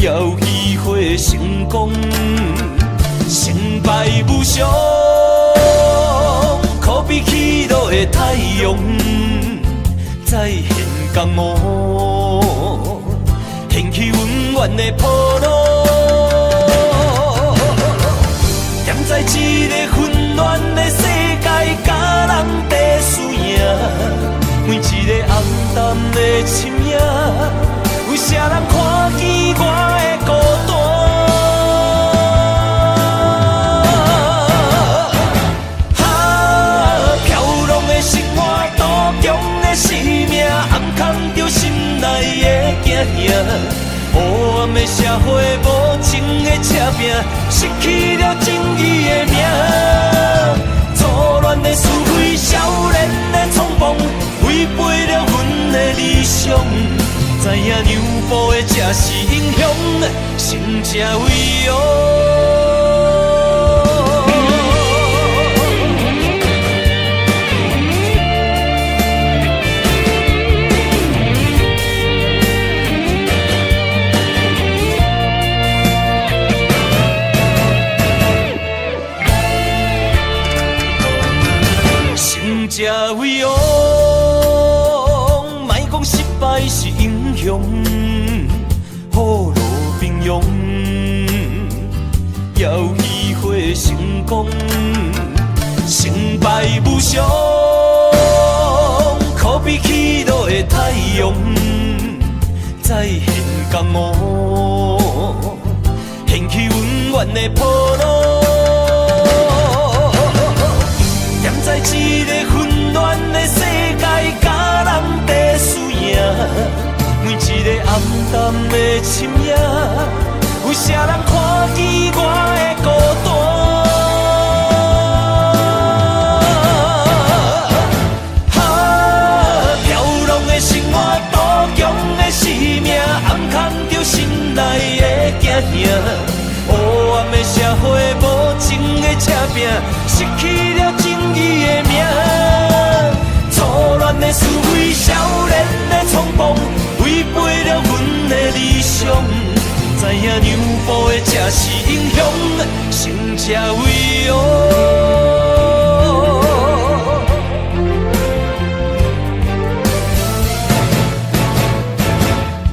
有機會成功，成敗無常，可比起落的太陽，再現江湖，掀起永遠的波浪。踮在這个混亂的世界，佮人爭輸贏，每一个暗淡的身影，有啥人看見我的孤單？哈，飄浪的生活，賭強的生命，暗藏著心內的驚嚇。黑暗的社會，無情的赤拼，失去了正義的名。錯亂的是非，少年的衝動，違背了阮的理想。知影讓步的才是英雄，勝者為王。勝者為王，莫講失敗是英雄，虎落平陽，有機會成功，成敗無常，可比起落的太陽，再現江湖，掀起永遠的波浪。踮在這个混亂的世界，佮人爭輸贏，每一个暗淡的身影，有啥人看見我的孤單？哈，飄浪的生活，賭強的生命，暗藏著心內的驚嚇。黑暗的社會，無情的赤拼，失去了正義的名。錯亂的是非，少年的衝動，違背了阮的理想。知影讓步的才是英雄，勝者為王。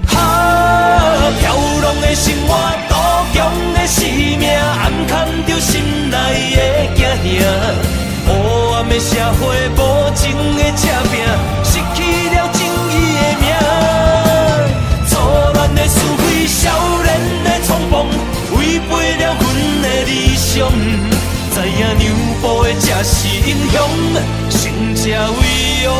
哈，飄浪的生活，賭強的生命，暗藏著心內的驚嚇。黑暗的社會，無情的赤拼，失去了正義的名。錯亂的是非，少年的衝動，違背了阮的理想。知影讓步的才是英雄，勝者為王。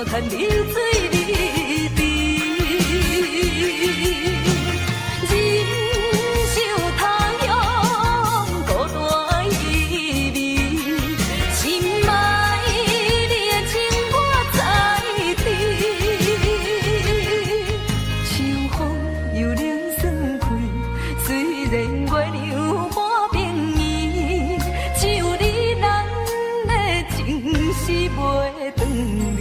趁你水你甜。人生他鄉孤單依味，深愛你的情我在甜。秋風又冷爽開，雖然月亮半邊圓，只有你咱的情是袂斷離。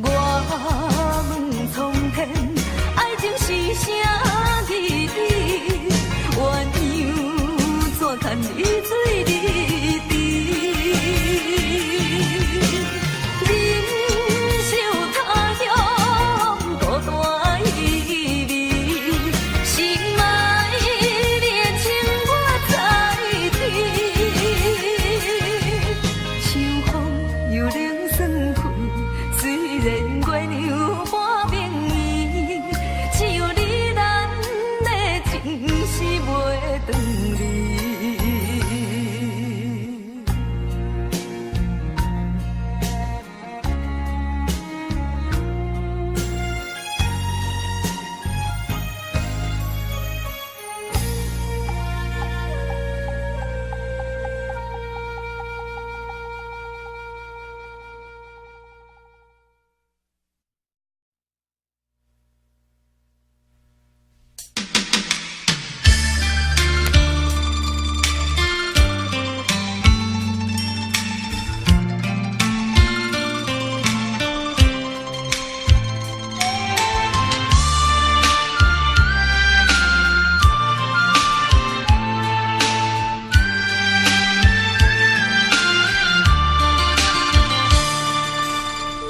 我問蒼天，愛情是啥意義？鴛鴦怎堪你水你甜？人生他鄉孤單依味，深愛你的情我在甜。秋風又冷爽開，雖然月亮半邊圓，只有你咱的情是袂斷離。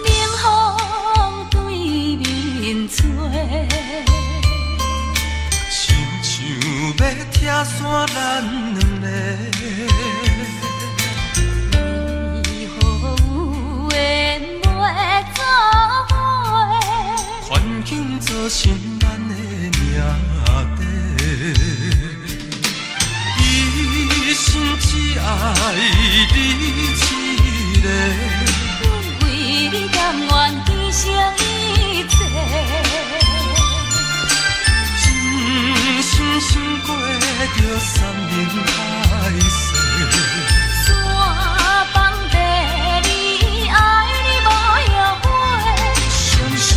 冷風對面吹，親像欲拆散咱兩个。為何有緣袂做伙？環境造成咱的命底，一心只愛你一个。阮為你甘願犧牲一切。真心心過著山盟海誓。山崩地裂，愛你無後悔。相信，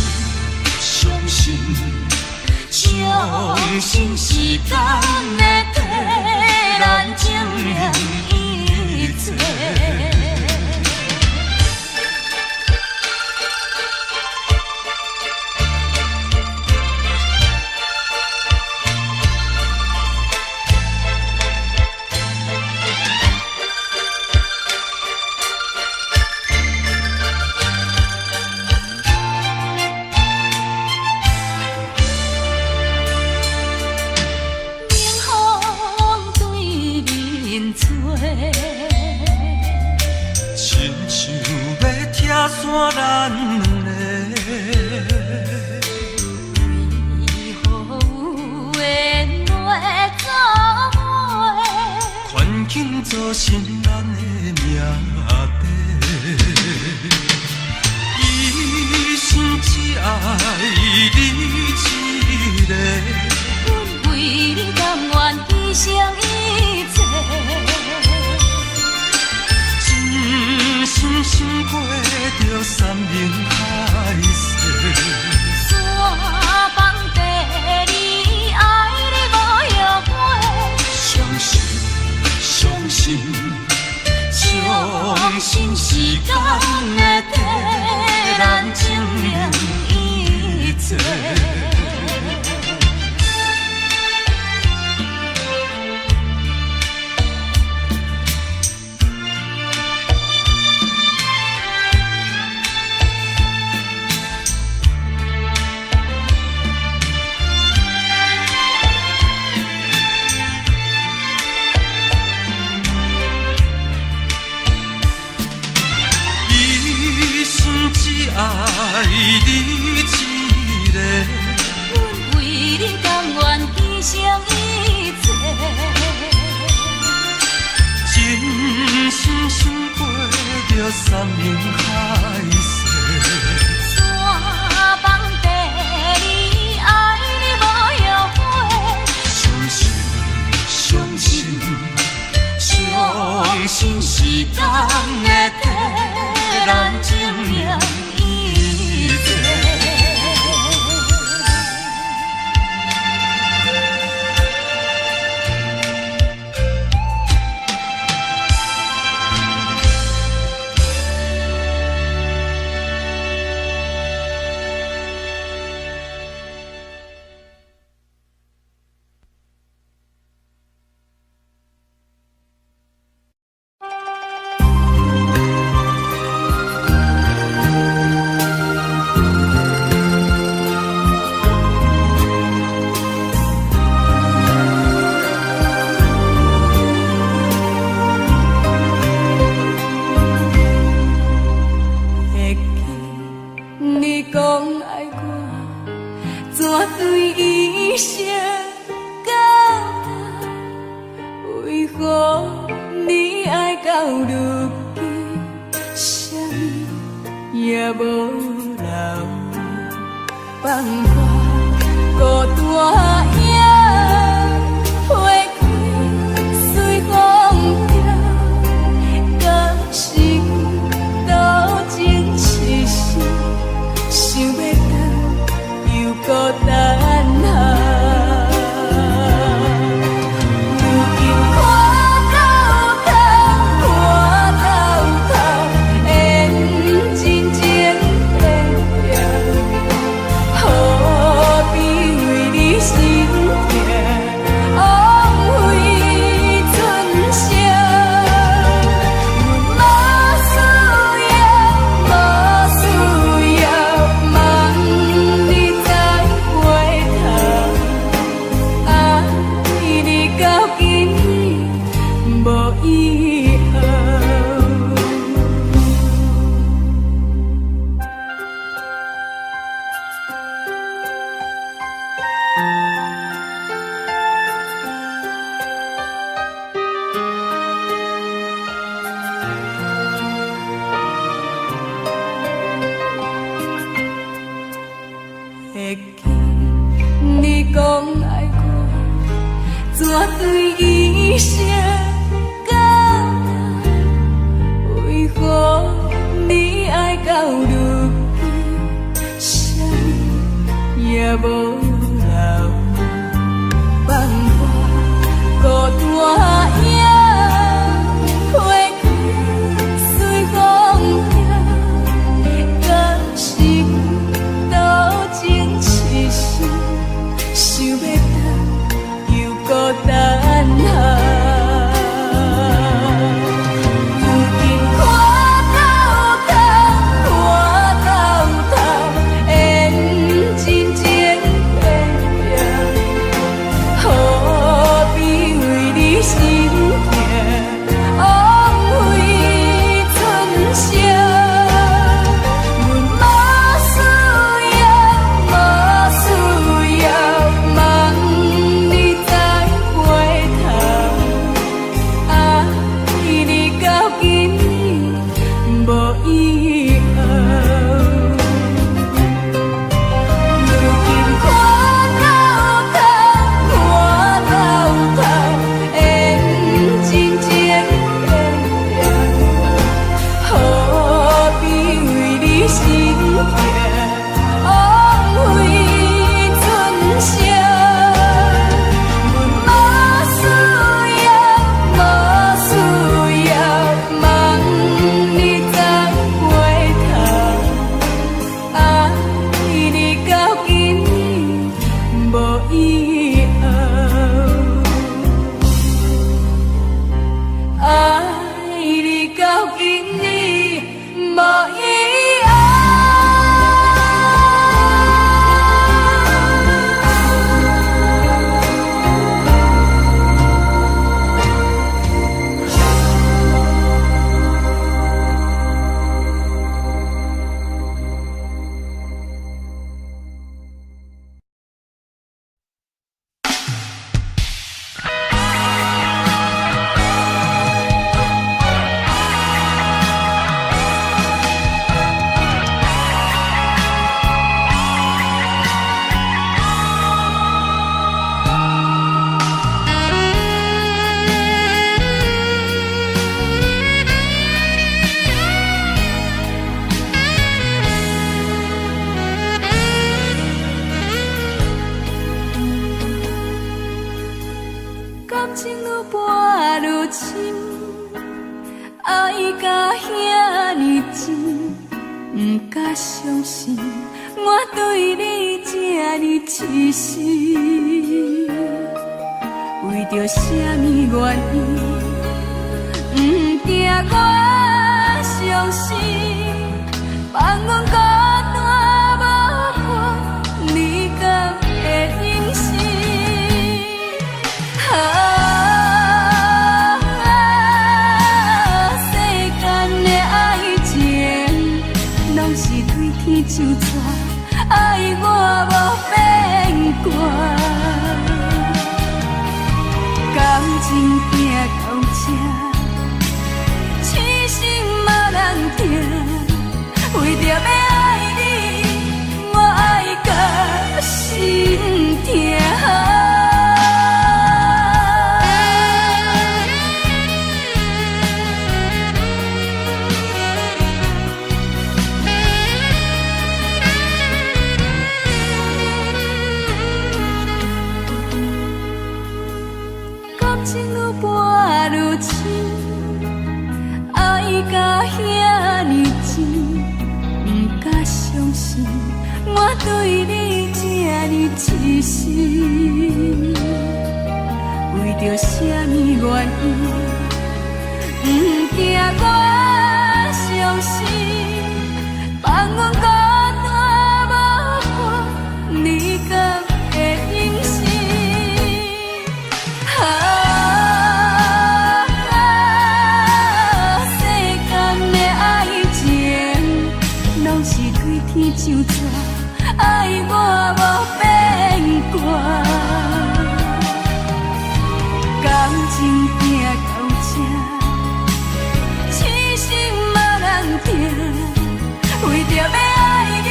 相信，相信時間會替咱證明一切。冷風對面吹，親像欲拆散咱兩个。為何有緣袂做伙？環境造成咱的命底，一心只愛你一个。阮為你甘願犧牲一切。真心心過著山盟海誓。山崩地裂，愛你無後悔。相信，相信，相信時間會替咱證明一切。你一个。阮為你甘願犧牲一切。真心心過著山盟海誓。山崩地裂，愛你無後悔。相信，相信，相信時間會替咱證明一切。會記你講愛我，怎對一生到老？為何你愛到如今，啥物也無留？放我孤單影，花開隨風飄，敢是多情痴心，想欲轉又閣等候。如今看到頭，看到頭，緣真情變了，何必為你心痛，枉費春宵。阮無需要，無需要，望你再回頭。愛你到今日無以後。會記你講愛我，怎對一生到老？為何你愛到如今，啥物也無留？放我孤單影，花開隨風飄，敢是多情痴心，想欲轉又閣等候。如今看到頭，看到頭，緣真情變了，何必為你心敢相信我對你這呢癡心，為著啥物原因？毋驚我傷心，放阮孤單無伴，你敢會忍心？啊，世間的愛情，攏是對天上紙，愛我無變卦。感情行到這，痴心嘛人疼，為著欲愛你，我愛甲心疼。感情愈跋愈深，愛甲遐呢真，毋敢相信我對你這呢癡心，為著啥物原因？毋驚我傷心，放阮孤單無伴，你敢會忍心？啊，世間的愛情，攏是對天上紙，愛我無變卦。感情行到這，痴心嘛人疼，為著欲愛你，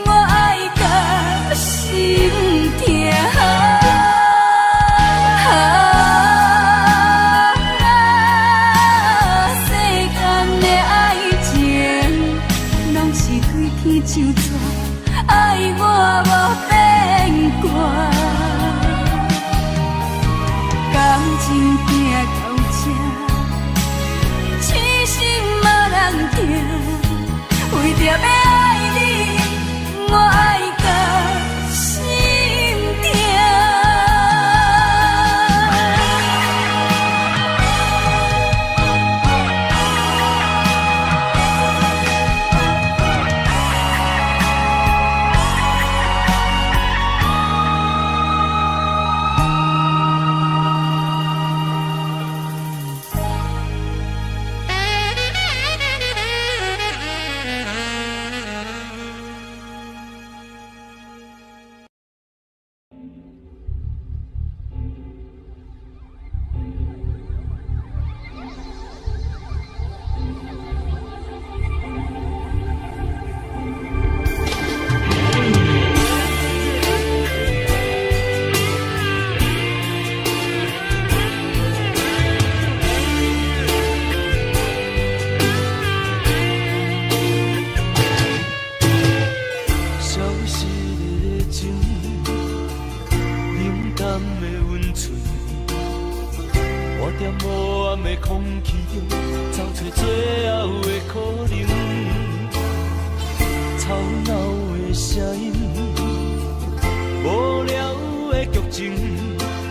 我愛甲心疼。啊，世間的愛情，攏是對天上紙，愛我無變卦。感情行到這，痴心嘛人疼，為著欲愛你，我愛甲心疼。消失的情，冷淡的温存，活在黑暗的空氣中，找找最後的可能。吵鬧的聲音，無聊的劇情，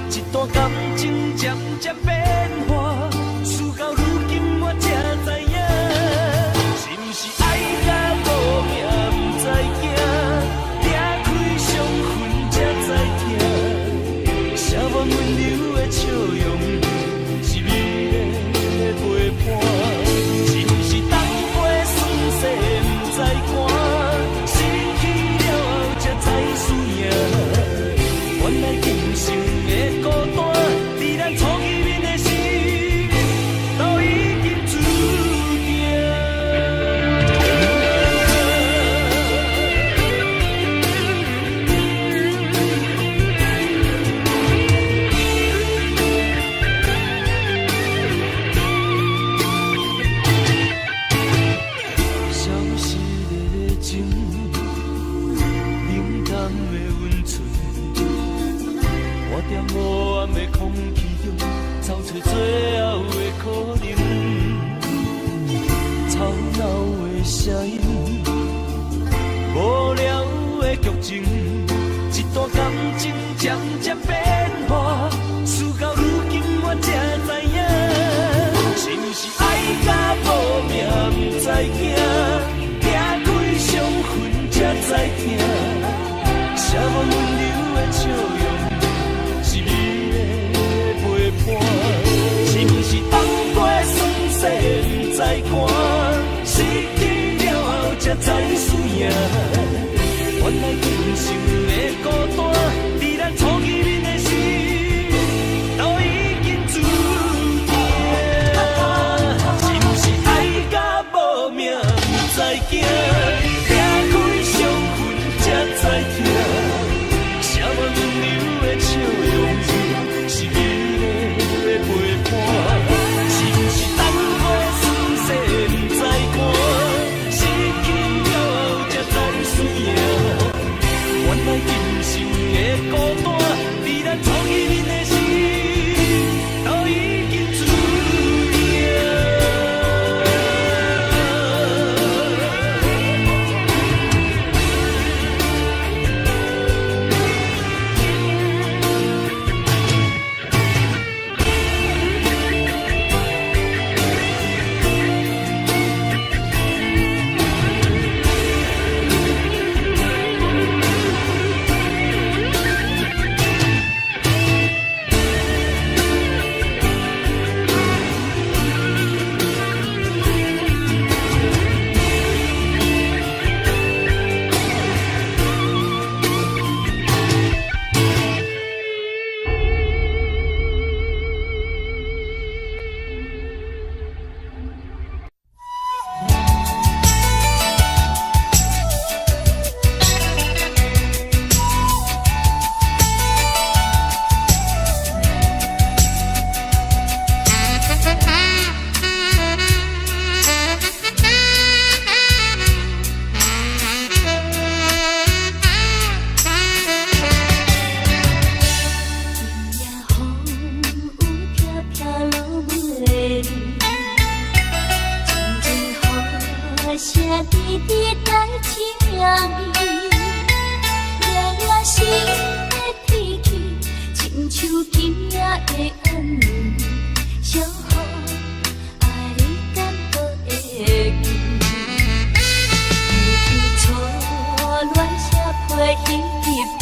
一段感情漸漸變化，事到如今我才知影，是毋是愛甲無命不知驚，裂開傷痕才知疼，寫滿溫柔的笑容，是美麗的陪伴，是毋是冬過霜雪不知寒，失去了後才知輸贏。原來今生的孤單，佇咱初見面的時，都已經注定。消失的情，冷淡的溫存，活在黑暗的空氣中，找找最後的可能。吵鬧的聲音，劇情，一段感情漸漸變化，事到如今我才知影，是毋是愛甲無命毋知影，拆開傷痕才知疼，寫滿溫柔的笑容，是你的陪伴，是毋是放過酸澀毋知寒，失去了後才知輸贏。原來今生的孤單，佇咱初見面的時，都已經注定。是毋是愛甲無命毋知驚，拆開傷痕才知疼，寫滿溫柔的笑容，是你的陪伴。是毋是等過酸澀毋知寒，失去了後才知輸贏。原來今生的孤單，佇咱初見面的時，都已經注定。今夜風雨飄飄落雨的你，陣陣雨聲滴滴在情意，熱熱心的天氣，親像今夜的暗暝，小雨愛你敢閣會記？記起初戀寫批彼邊。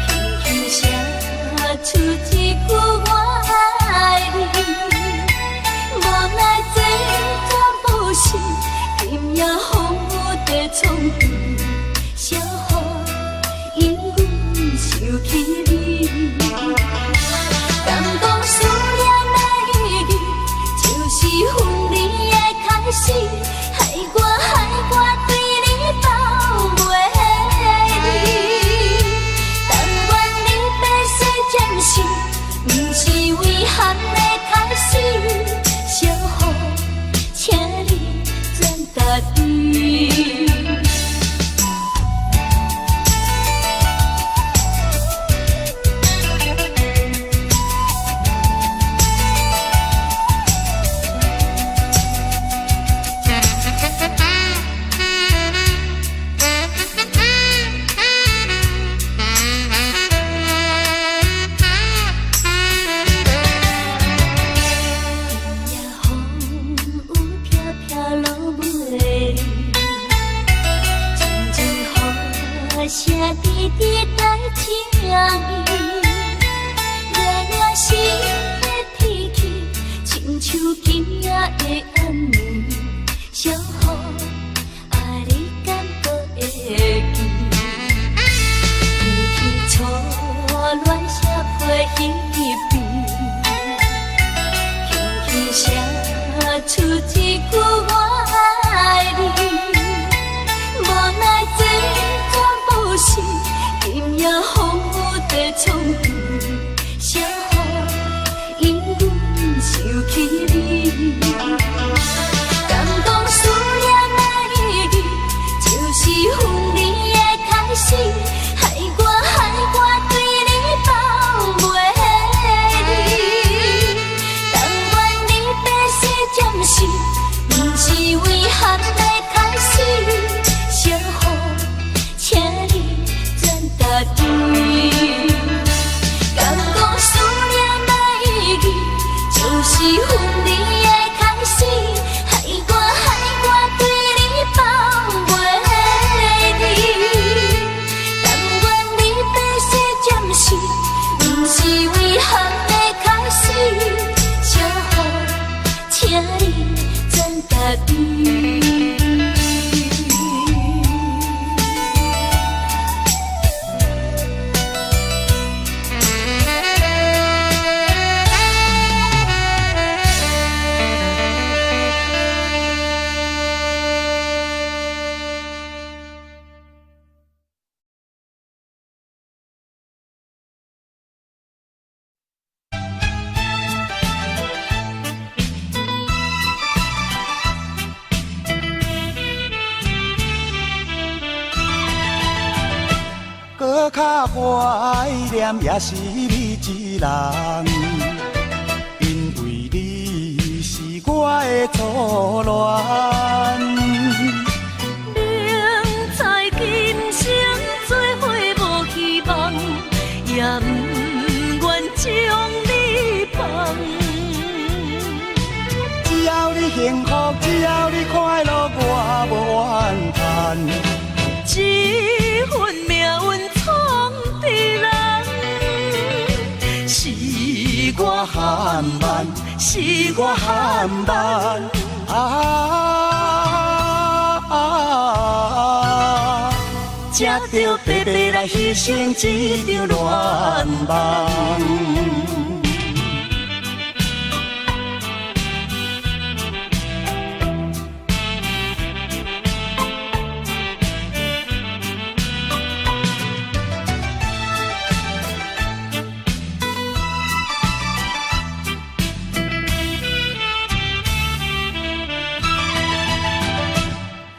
輕輕寫出一句我愛你，無奈這全部是今夜風雨的創治，小雨因阮想起你。敢講思念的意義，就是分離的開始，害我害我對你放袂離。但願你白色暫時，毋是遺憾的開始。小雨，請你轉家己。今夜風雨飄飄落雨的你，陣陣雨聲滴滴在情意，熱熱心的天氣，親像今夜的暗暝，小雨愛你敢閣會記？記起初戀寫批彼邊。輕輕寫出一句我愛你，無奈這全部是今夜風雨的創治，小雨因阮想起你。敢講思念的意義，就是分離的開始，害我害我對你放袂離。但願你白色暫時，毋是遺憾的開始。小雨，閣較懷念也是你一人，因為你是我的初戀。明知今生做伙無希望，也毋願將你放。只要你幸福，只要你快樂，我無怨嘆。這份命運創治人，是我含萬，是我含萬啊！才著白白來犧牲這場戀夢。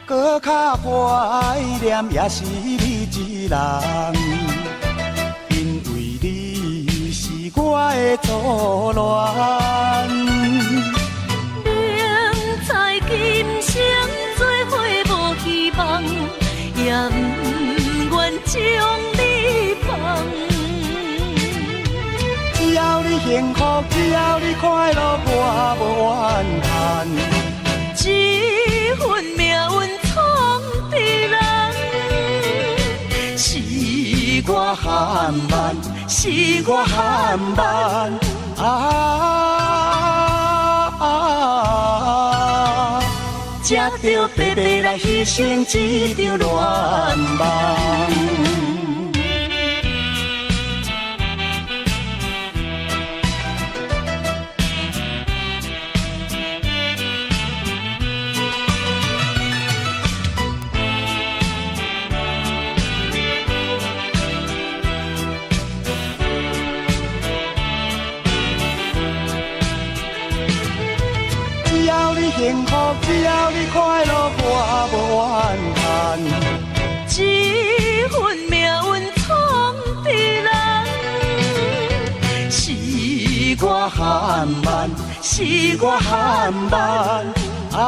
閣較懷念也是你一人，因為你是我的初戀。明知今生做伙無希望，也毋願將你放。只要你幸福，只要你快樂，我無怨嘆。這份命運創治人，是我含萬，是我含萬啊！才著白白來犧牲這場戀夢。只要你幸福，只要你快樂，我無怨嘆。這份命運創治人，是我含萬，是我含萬啊！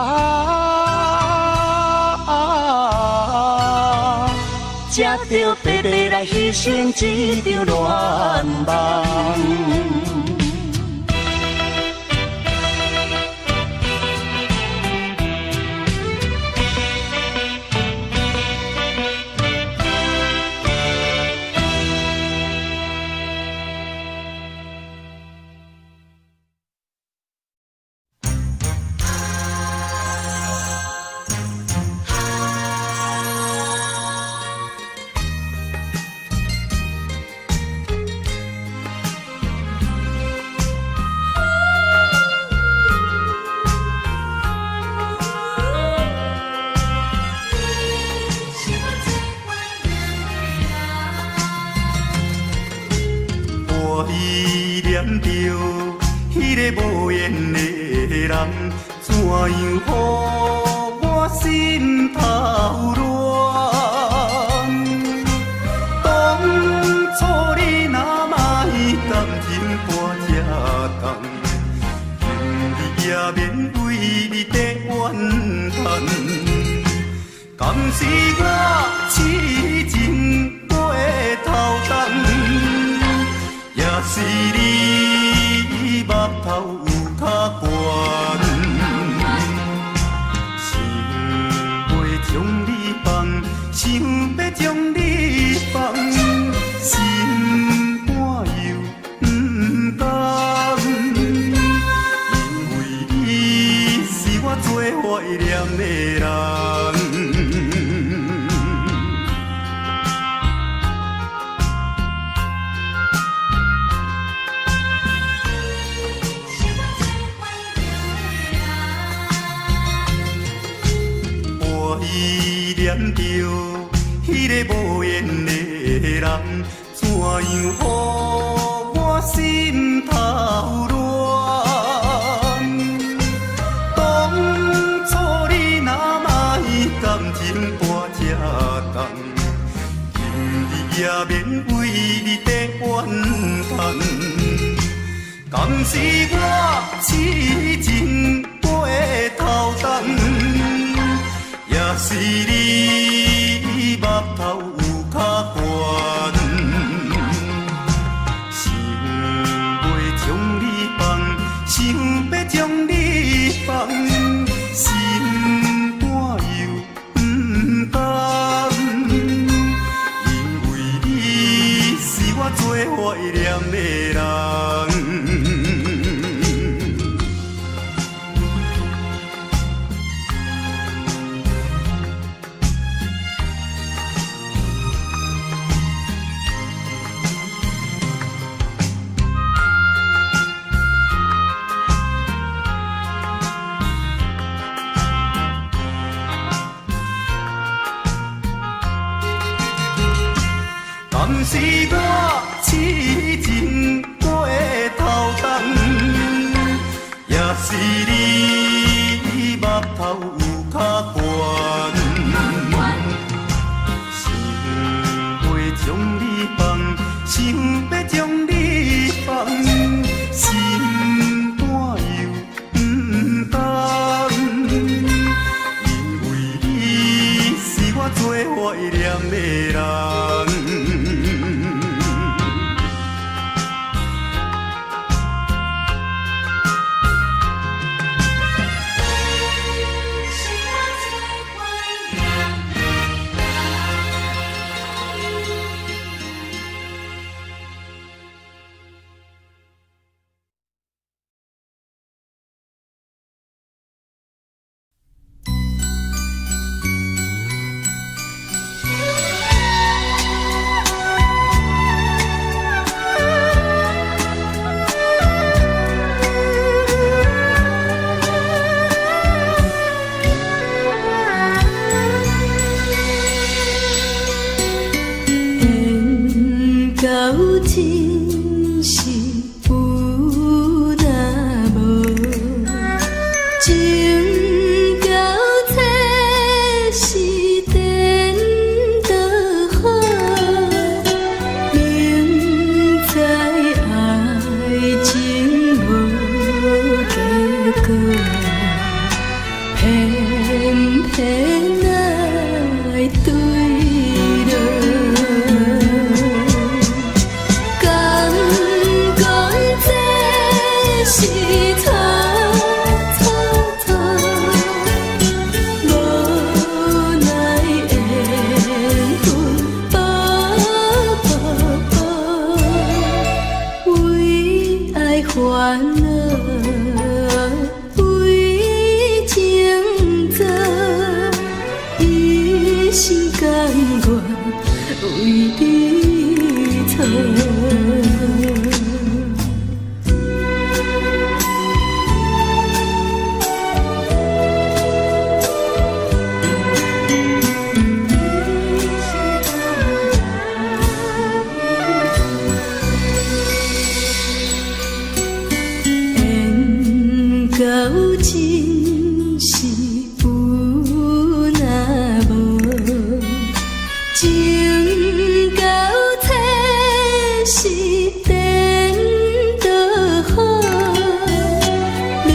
才著白白來犧牲這場戀夢。我依恋著彼个無緣的人，怎樣予我心頭亂？當初你若莫感情搬這重，今日也免為你在怨嘆。敢是我痴情過頭重？也是你目頭有較懸，想欲將你放，想欲將你放，心肝又毋甘，因為你是我最懷念的人。我依戀著彼个無緣的人，怎樣予我心頭亂？當初你若莫感情搬這重，今日也也免為你在怨嘆。敢是我痴情過頭重，也是你目頭有較懸。想欲將你放，想欲將你放，心肝又毋甘，因為你是我最懷念的人。敢是我痴情過頭重，也是你目頭有較懸。想欲將你放，想欲將你放，心肝又毋甘，因為你是我最懷念的人。緣到真是有若無，情到這是顛倒好，明知愛情無結果，偏偏愛對落。敢講這是錯錯錯，無奈緣分薄薄薄，為愛煩惱，為情做，一心甘願為你錯。緣到真是有若無，情到這是顛倒好，明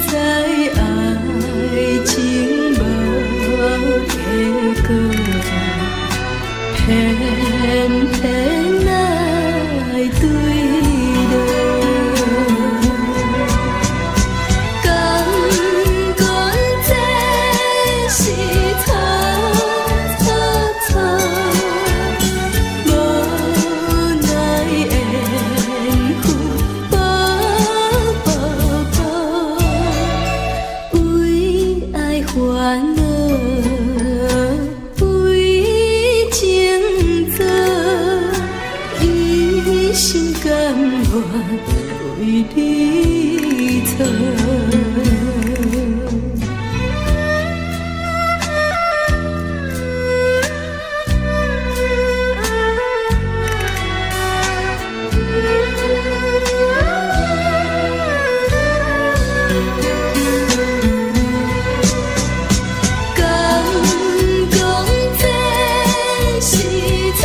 知愛情無結果，偏偏愛對落。敢講這是錯錯錯，無奈緣分薄薄薄，為愛煩惱，為情做，一心甘願為你錯。敢講這是錯。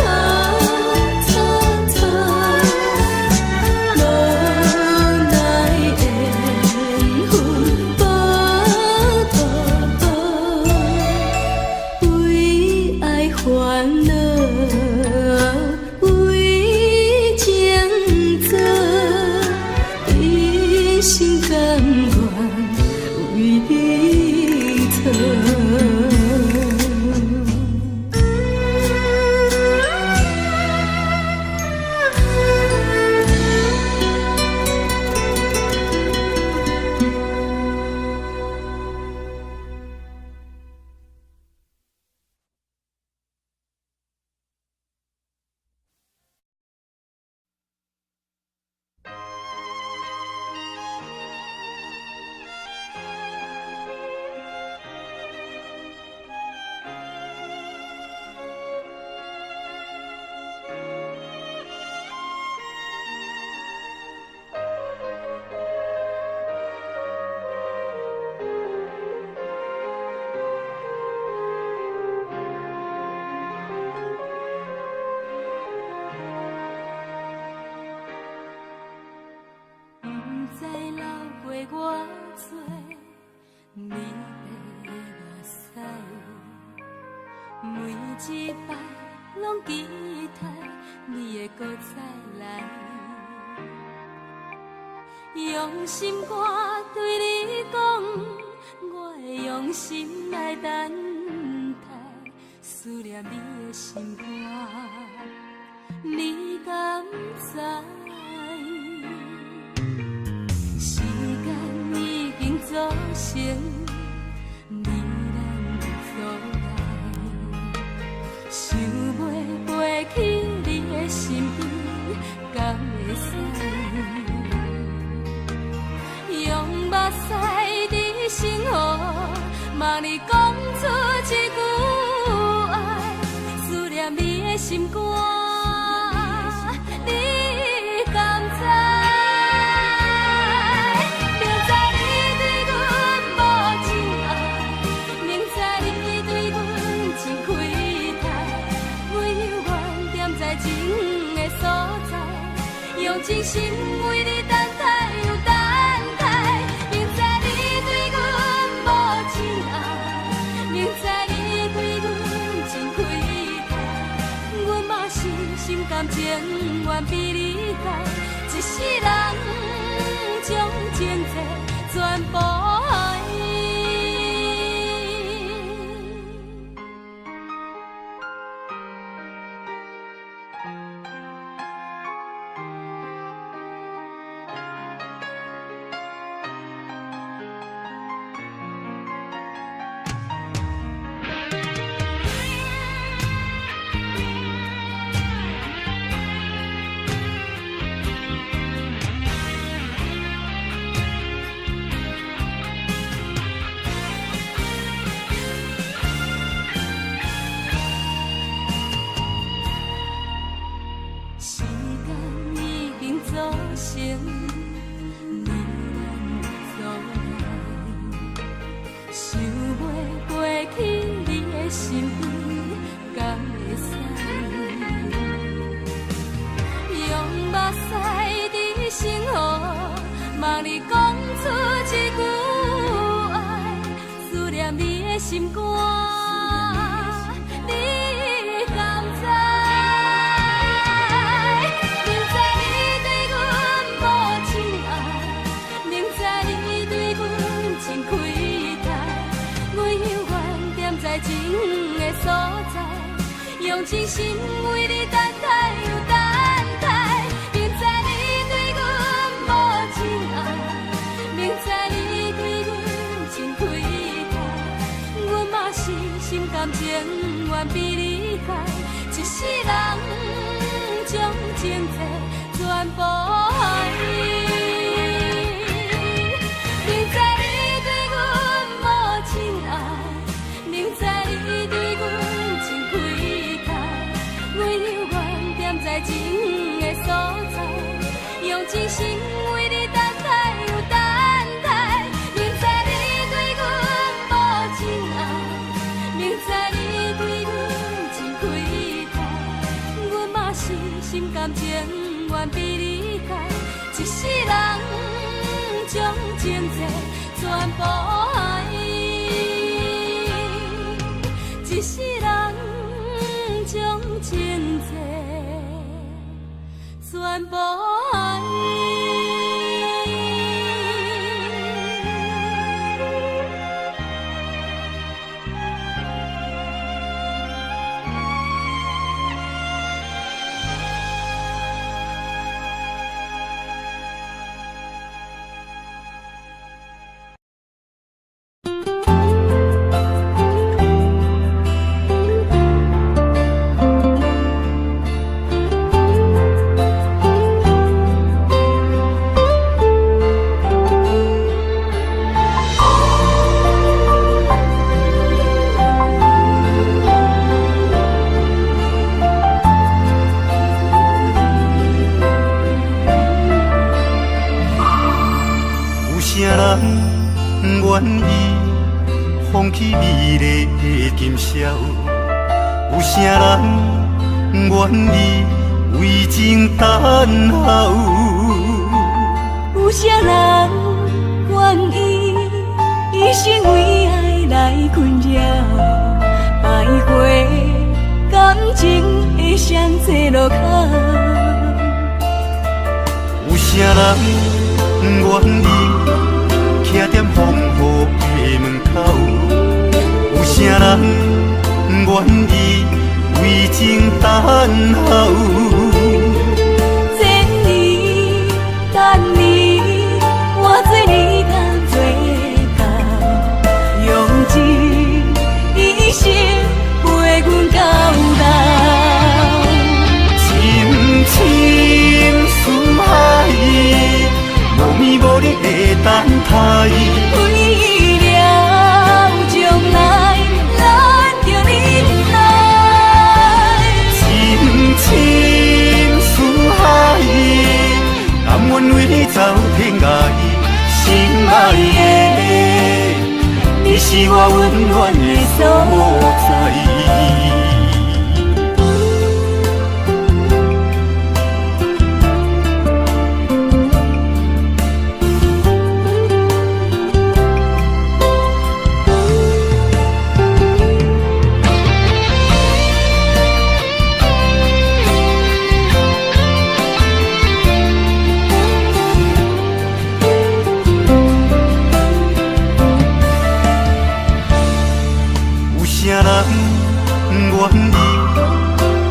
煩惱為情做，一心甘願為你錯。毋知流過偌濟美麗的目屎，每一擺攏期待你會閣再來。用心肝對你講，我會用心來等待，思念你的心肝，你敢知？時間已經造成你咱的阻礙，想袂飛去你的身邊，敢會使？用目屎佇生活，望你講出一句愛，思念你的心肝，你敢知？明知你對阮無真愛，明知你對阮真虧待，阮猶原踮在情的所在，用真心為你等待又等待。明知你對阮無真愛，明知你對阮真虧待，阮嘛是心甘情願被你害，一世人將情債全部還。時間已經造成你咱的阻礙，想袂飛去你的身邊，敢會使？用目屎佇生活，望你講出一句愛，思念你的心肝，你敢知？明知你對阮無真愛，明知你對阮真虧待，阮猶原踮在情的所在，用真心為你等待又等待。明知你對阮無真愛，明知你對阮真虧待，阮嘛是心甘情願被你害，一世人將情債全部還。明知你對阮無真愛，明知你對阮真虧待，阮猶原踮在情的所在，用真心為你等待又等待。明知你對阮無真愛，明知你對阮真虧待，阮嘛是心甘情願被你害，一世人將情債全部還，一世人。情債全部愛。有啥人愿意放弃美丽的今宵？有啥人愿意为情等候？有啥人愿意一生为爱来困扰？徘徊感情的双济路口。有啥人愿意徛踮风雨的门口？有啥人愿意为情等候？千年等你，我做你甘做到，用这一生陪阮到老。深深思海，无眠无日的等待。为了将来，咱著忍耐。深深思海，甘愿为你走天涯。心爱的，你是我温暖的所在。有啥人愿意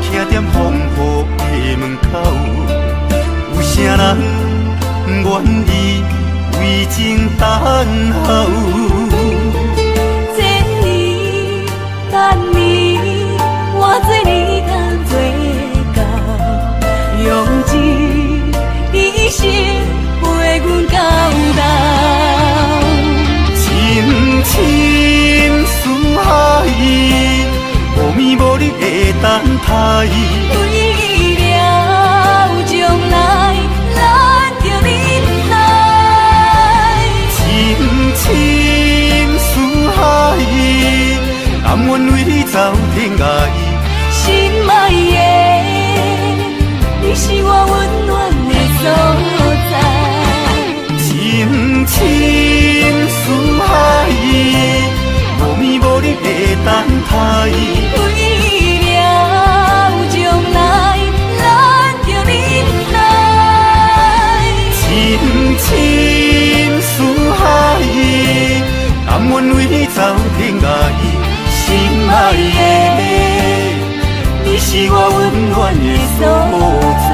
徛踮风雨的门口？有啥人愿意为情等候？千年等你，我做你甘做到，用这一生陪阮到老。深深思海，无眠无日的等待。为了将来，咱著忍耐。深深思海，甘愿为你走天涯。心爱的，你是我温暖的所在。深深思海，无眠无日的等待。为了将来，咱著忍耐。深深思海，甘愿为你走天涯。心爱的，你是我温暖的所在。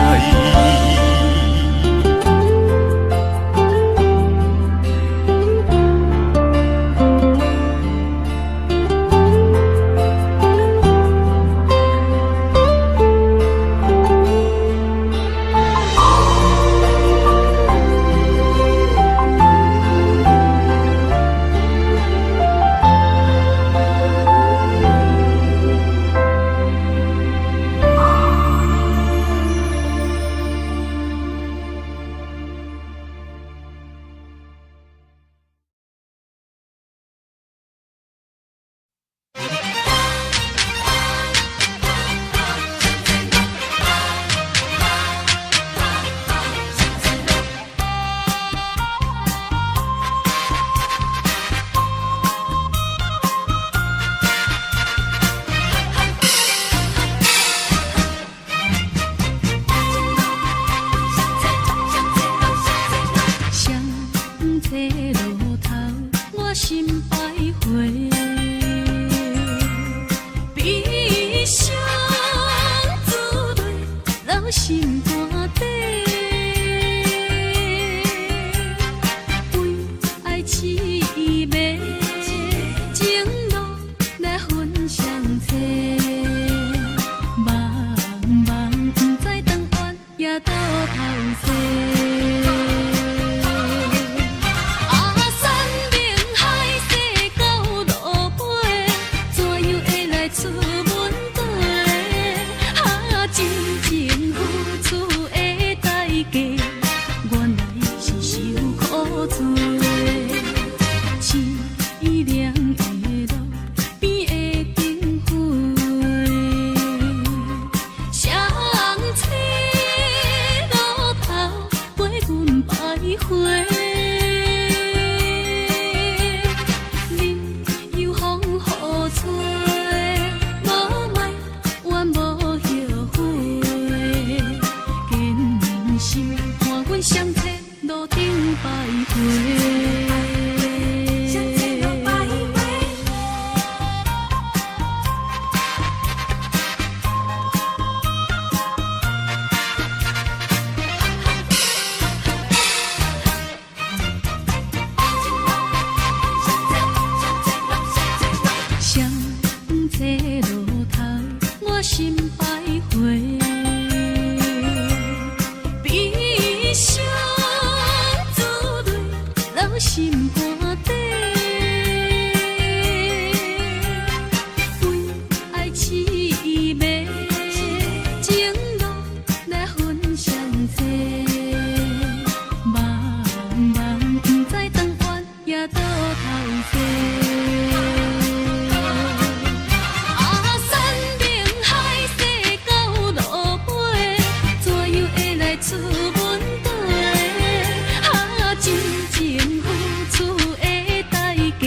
徊，悲傷珠淚留心肝底，為愛痴迷，情路來分相濟，茫茫不知當願也倒頭勢。啊，山明海誓到落尾，怎樣會來出阮地？啊，真情付出的代價，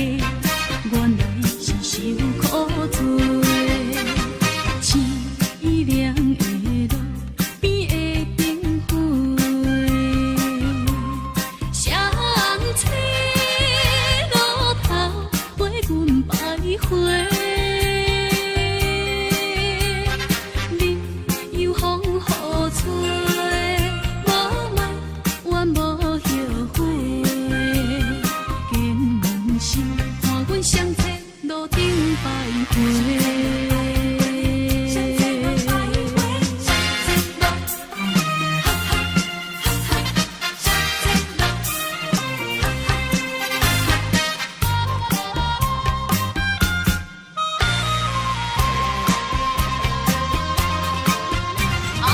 原來是受苦罪。凄涼的路邊的燈火，双车路頭陪阮徘徊。任由風雨吹，無埋怨無後悔。堅心看阮雙車路頂徘徊。啊，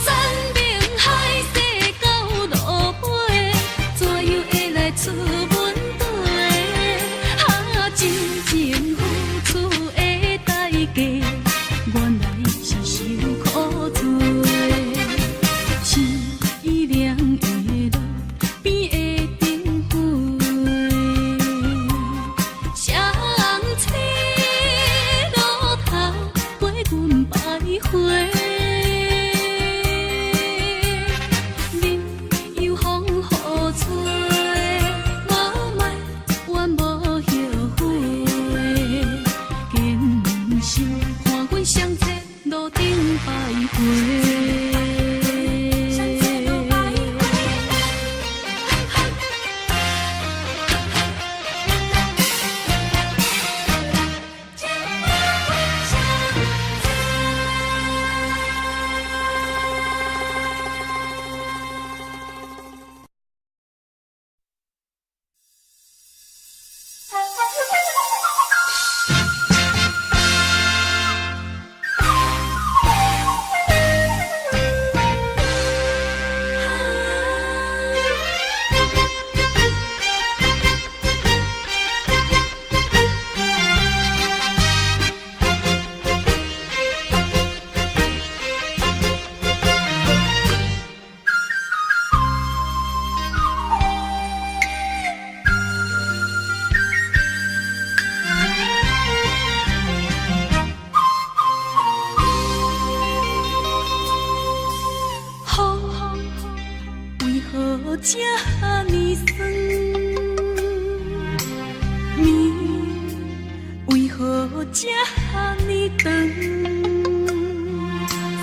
山明海誓到落尾，怎樣會來出阮地？啊，真情付出的代價，原來是受苦罪。凄涼的路邊的燈火，雙車路頭陪阮徘徊。任由風雨吹，無埋怨無後悔。堅心看阮雙車路頂徘徊。風為何這呢酸？暝為何這呢長？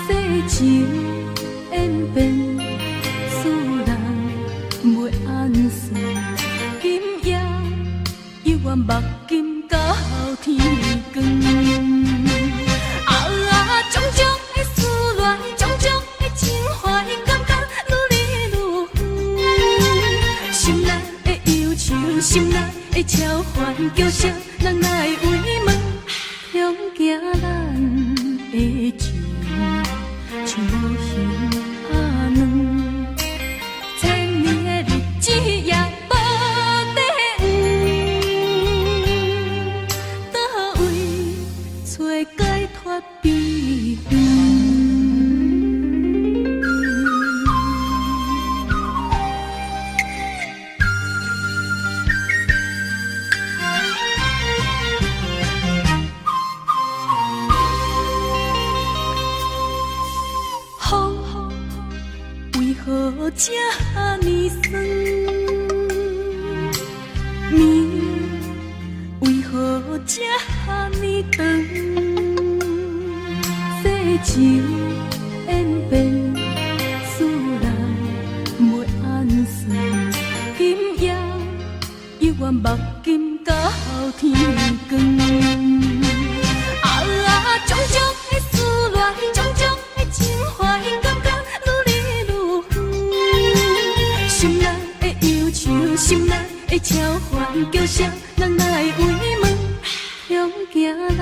世情演變，使人袂按算。今夜猶願目金到天光。啊，種種的思戀，種種的情懷，感覺愈來愈遠。心內的憂愁，心內的超凡，叫啥人來慰問？恐驚咱的情像無形仔軟，千年的日子也無底蘊，佗位找解脫秘方？風為何這呢酸？暝為何這呢長？世情演變，使人袂按算。今夜猶願目金到天光。啊，種種的思戀，種種的叫啥人来慰问？恐惊咱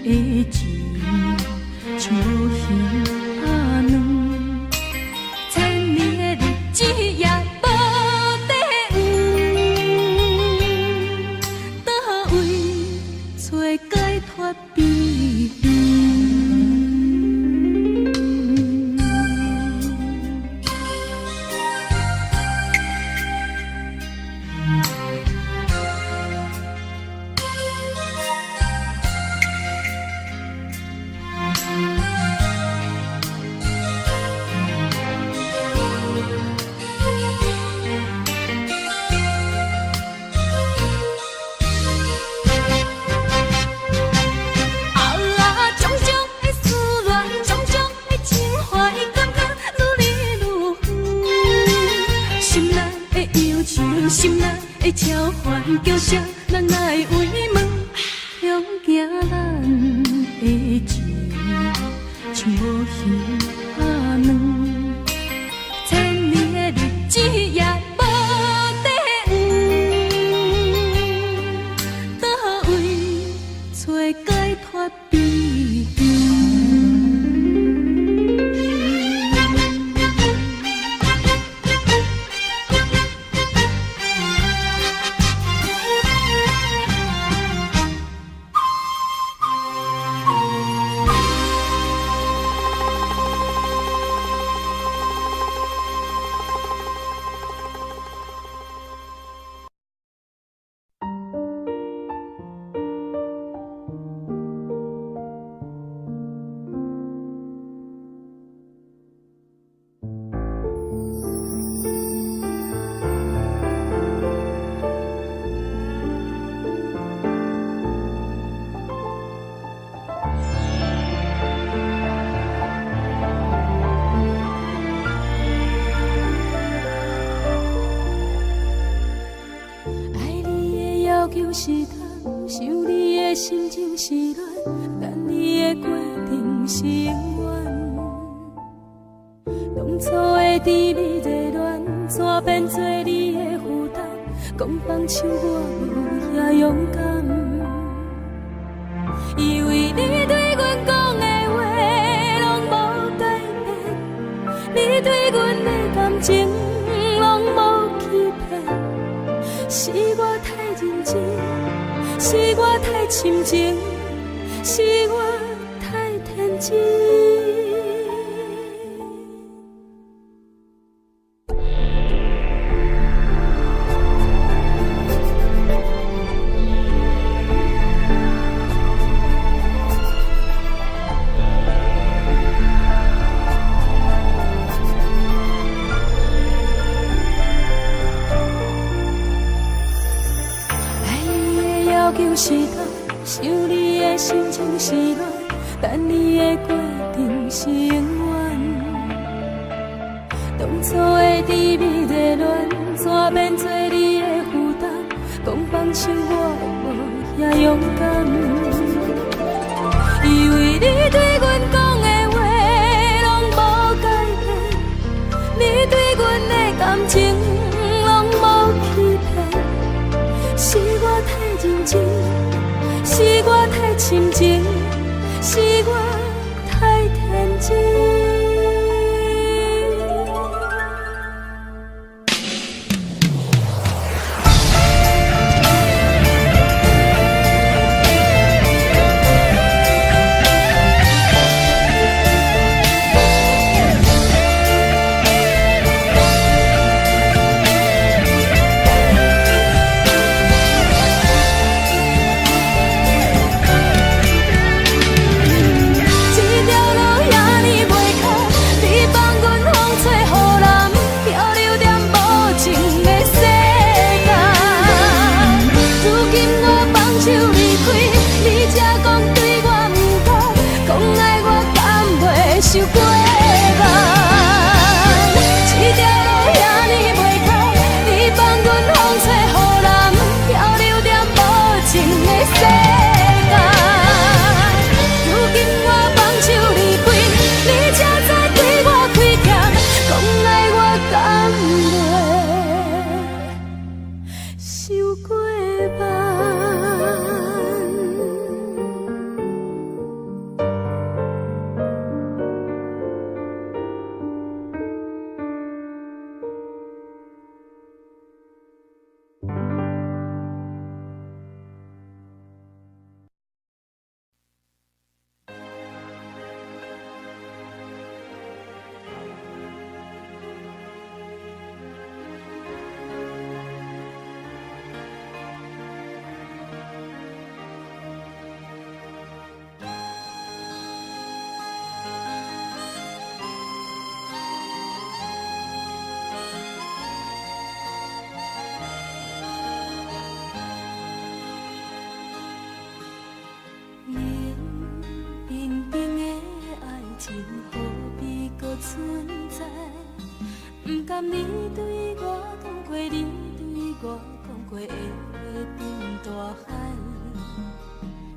的情像无鱼仔卵，千年的日子也無底蕴，佗位揣解脫邊緣？啊，種種的思戀，種種的情懷，感覺愈離愈遠。心內的憂愁，心內的召喚，叫啥人來慰問？恐驚咱的情像無魚仔卵，千年的日子也無底蘊，佗位揣解脫邊緣？愛你的要求是貪，想你的心情是亂，等你的過程是永遠。當初的甜蜜熱戀，怎變做你的負擔？講放手我無遐勇敢，以為你對阮講的話攏無改變，你對阮的感情攏無欺騙，是我太認真，是我太深情，是我太天真。愛你的要求是貪，想你的心情是亂，等你的過程是永遠。當初的甜蜜熱戀，怎變做你的負擔？講放手我無遐勇敢，以為你對阮講的話攏無改變，你對阮的感情攏無欺騙，是我太認真，是我太深情，是我太天真。這條路遐爾袂跤，你放阮風吹雨淋，漂流踮無情的世間。如今我放手離開，你才講對我毋甘，講愛我敢袂受過萬。這條路遐爾袂跤，你放阮風吹雨淋，漂流踮無情的世間。如今我放手離開，你才知對我虧欠，講愛我敢袂受過。存在？毋甘你對我講過，你對我講過的話沉大海。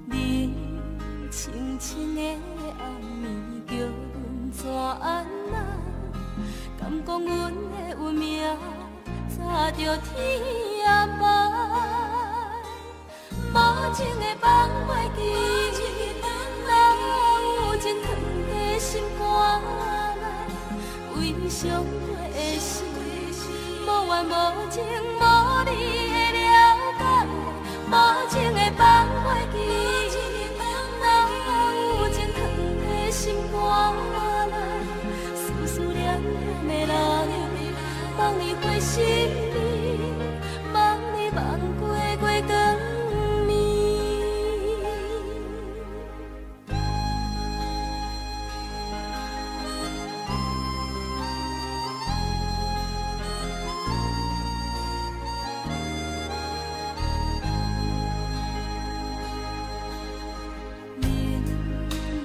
冷清清的暗暝，叫阮怎按捺？敢講阮的運命早就天安排？無情的放袂記，哪有情囥佇心肝內？為傷過的心，無緣無情無你的了解，無情的放袂記，哪有情囥佇心肝內？思思念念的人，望你回心里，望你望過月光暝。冷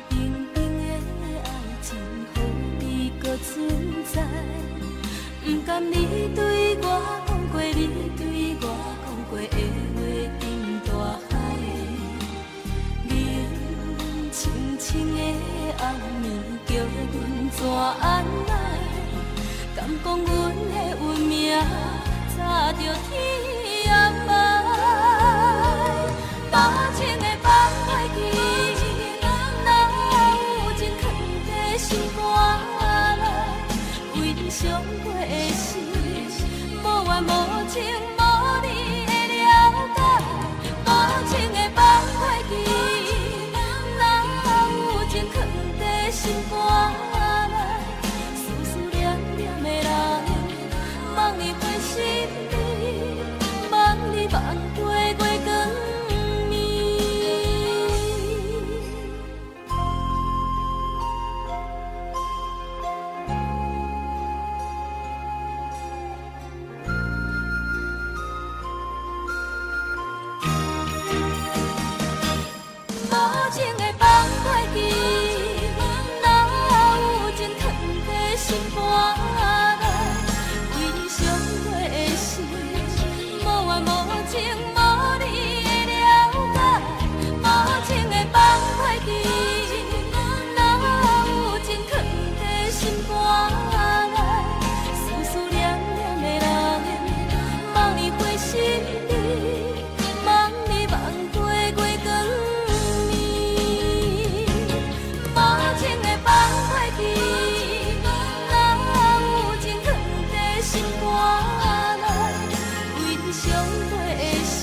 冰冰的愛情，何必閣存在？毋甘你對我講過，你對我講過的話沉大海。冷清清的暗暝，叫阮怎按捺？敢講阮的運命早就天安排？無情的放袂記，哪有情囥佇心肝內？為傷過的心，無緣無情無你的了解，無情的放袂記，哪有情囥佇心肝內？思思念念的人，望你回心里，望你望過月光暝。無情的放袂記，哪有情囥佇心肝內？為傷過的心，無緣無情無你的了解，無情的放袂記，哪有情囥佇心肝內？思思念念的人，望你回心里，望你望過月光暝。無情的放袂記，哪有情囥佇心肝內？為傷過的心，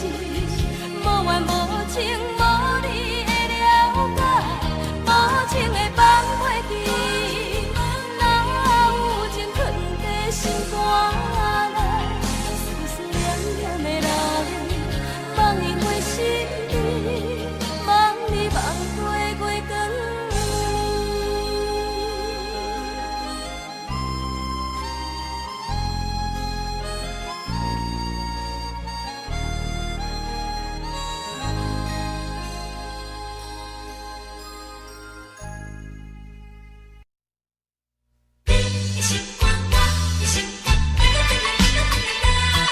無緣無情無你的了解，無情的放袂記，哪有情囥佇心肝內？思思念念的人，望你回心里，望你望過月光暝。你的心肝，我的心肝，啦啦啦啦啦啦啦。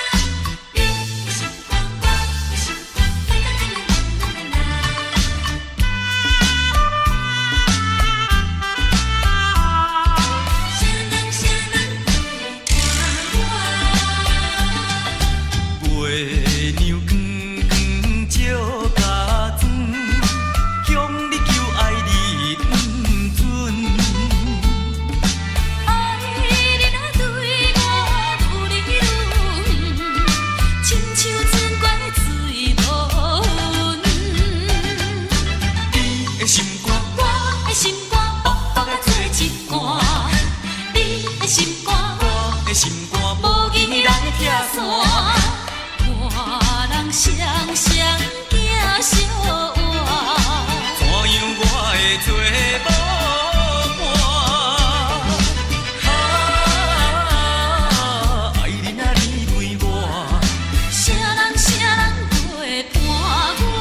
你的心肝，我的心肝，啦啦啦啦啦啦啦。啥人啥人会伴我？月娘光光照家庄，向你求愛你毋准。愛你若對我愈來愈遠，親像船過水無痕。你的心肝，我的心肝，薄薄仔做一半。你的心肝，我的心肝，無義來拆散。看人雙雙行相偎。怎樣我會做無伴？啊，愛你若離開我，啥人啥人會伴我？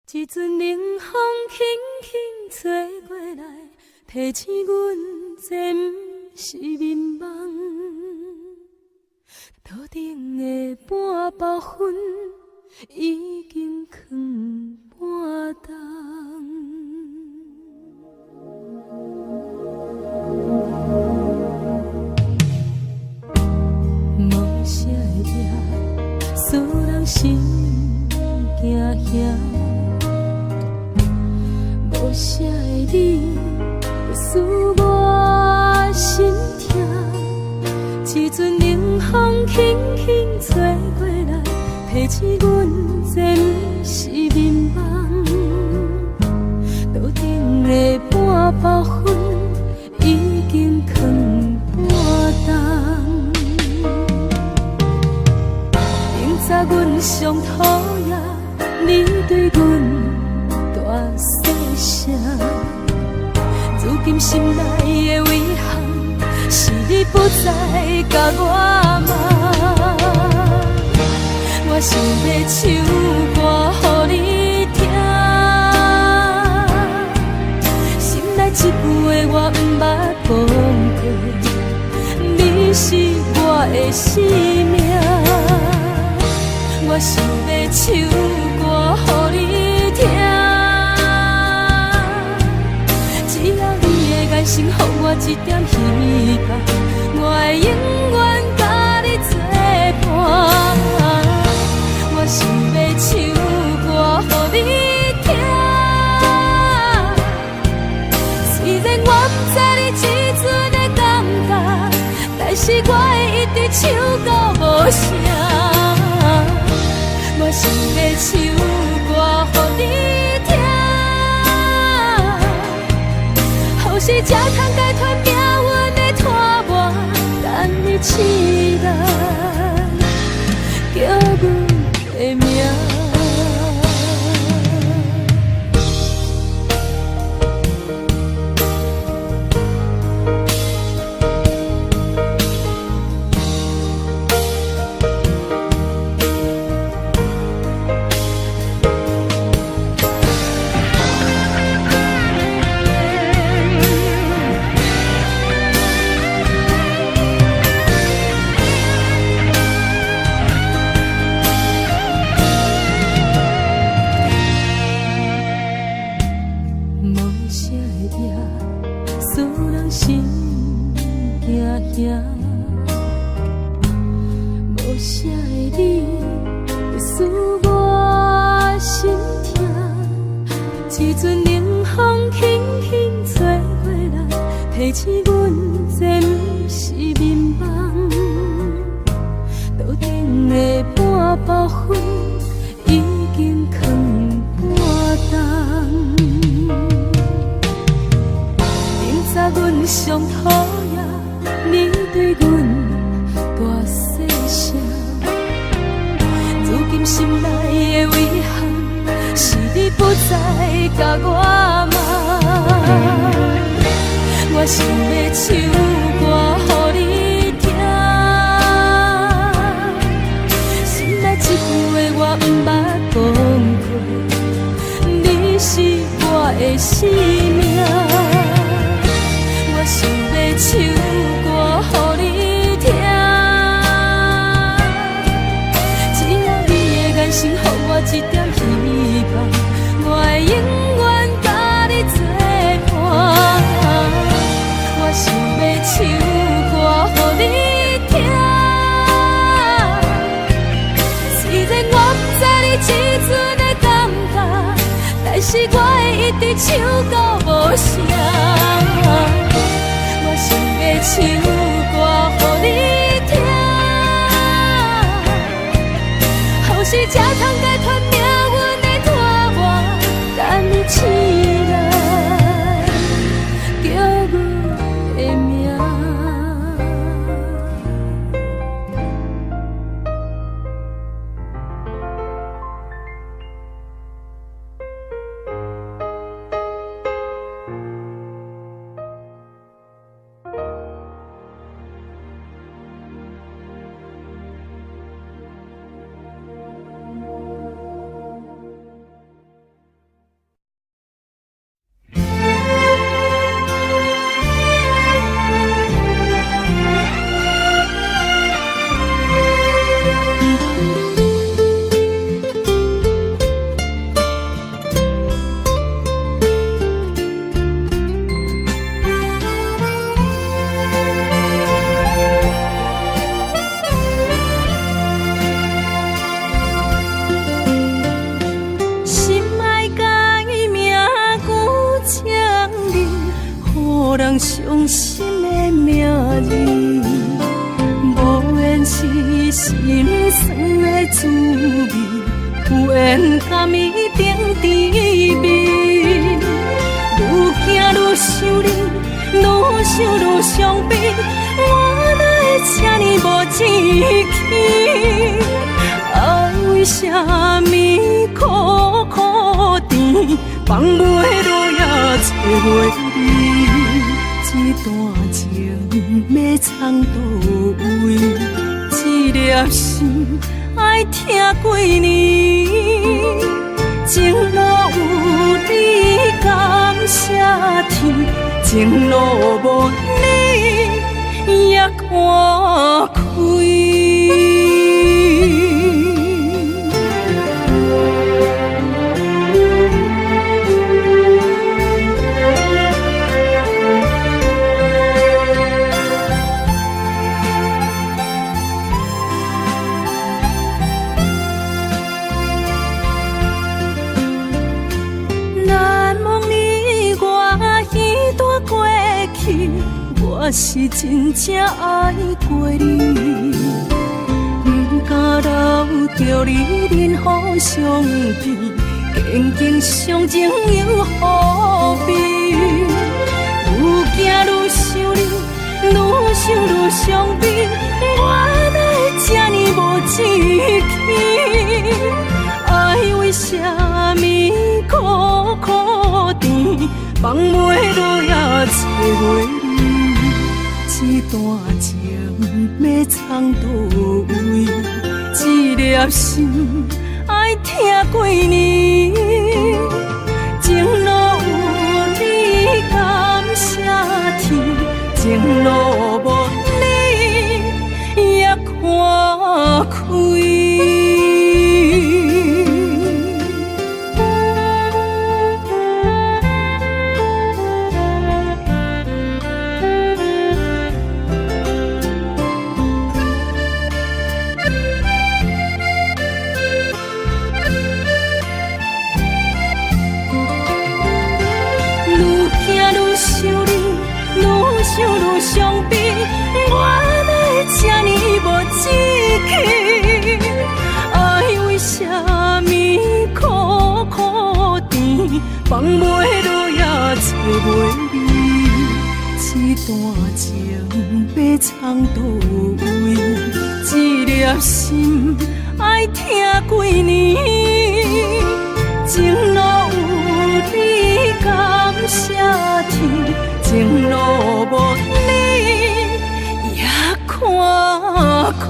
一陣冷風輕輕吹過來，提醒阮這毋是眠夢。桌頂的半包薰已經囥半冬。無聲的夜，使人心驚嚇。無聲的你，使我心痛。一陣冷風輕輕吹過來，提醒阮這毋是眠夢。桌頂的半包薰已經囥半冬。明早阮上討厭你對阮大細聲，如今心內的遺憾是你不再共我罵。我想欲唱歌予你聽，心內這句話我毋捌講過，你是我的生命。我想欲唱歌予你聽，只要你的眼神予我一點希望，我會永遠佮你作伴。我想欲唱歌予你聽，雖然我毋知你這陣的感覺，但是我會一直唱到無聲。我想欲唱歌予你聽，予是才通解脫命運的拖磨，等你醒來，叫阮的名。無聲的夜，使人心驚嚇。無聲的你，使我心痛。一陣冷風輕輕吹過來，提醒阮這毋是眠夢。桌頂的半包薰已經囥半冬。明早阮上討厭你對阮大細聲，如今心內的遺憾是你不再共我罵。我想欲唱歌予你聽，心內這句話我毋捌講過，你是我的生命。我想欲唱歌予你聽，只要你的眼神予我一點希望，我會永遠佮你作伴。我想欲唱歌予你聽，雖然我毋知你這陣的感覺，但是我會一直唱到無聲。我想欲唱歌予你聽，予是才通解脫命運的拖磨，等你醒來，叫阮的名。心的名字，無緣是心酸的滋味，有緣甘伊定甜蜜。愈行愈想你，愈想愈傷悲，我哪會這呢無志氣？愛為啥物苦苦甜，放袂落也揣袂離？這段情欲藏佗位？這粒心愛疼幾年？情路有你感謝天，情路無你也看開。難忘你我彼段過去，我是真正愛過你，不敢留著你忍予傷悲，堅強傷情又何必？愈行愈想你，愈想愈傷悲，我哪會這呢無志氣？愛為啥物苦苦甜，放袂落也揣袂離？這段情欲藏佗位？這粒心愛疼幾年？情路有你感謝天，情路無你也看開。愈行愈想你，愈想愈傷悲，我哪會這呢無志氣？愛為啥物苦苦甜，放袂落也揣袂離？這段情欲藏佗位？這粒心愛疼幾年？情路有你感謝天，情路無你也看開。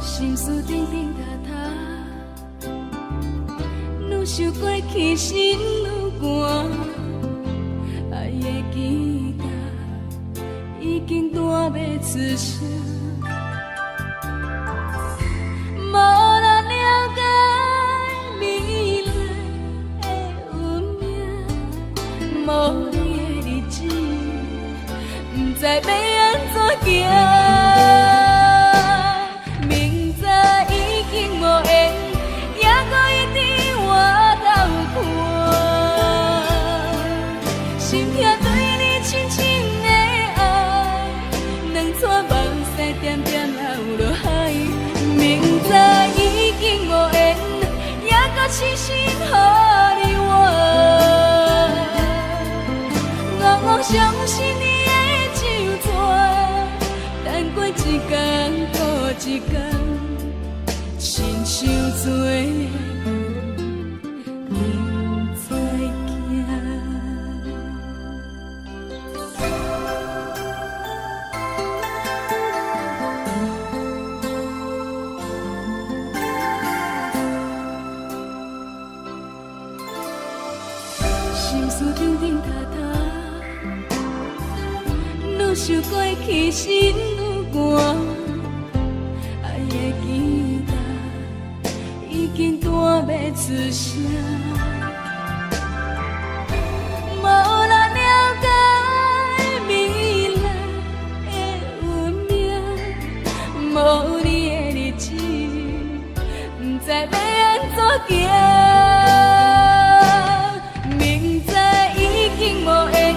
心事叮叮答答，愈想過去心愈寒，愛的吉他已經彈欲出聲，無人了解美麗的運命，無你的日子，不知欲按怎行。明知已經無緣，猶閣一直回頭看，心痛對你深深的愛，兩撮目屎點點流落海。明知已經無緣，猶閣痴心予你怨，戆戆相信你的酒醉，等過一工閣一工，親像做享受過去心愈寒，愛的吉他已經彈袂出聲。無人了解未來的運命，無你的日子，毋知欲按怎行。明知已經無緣，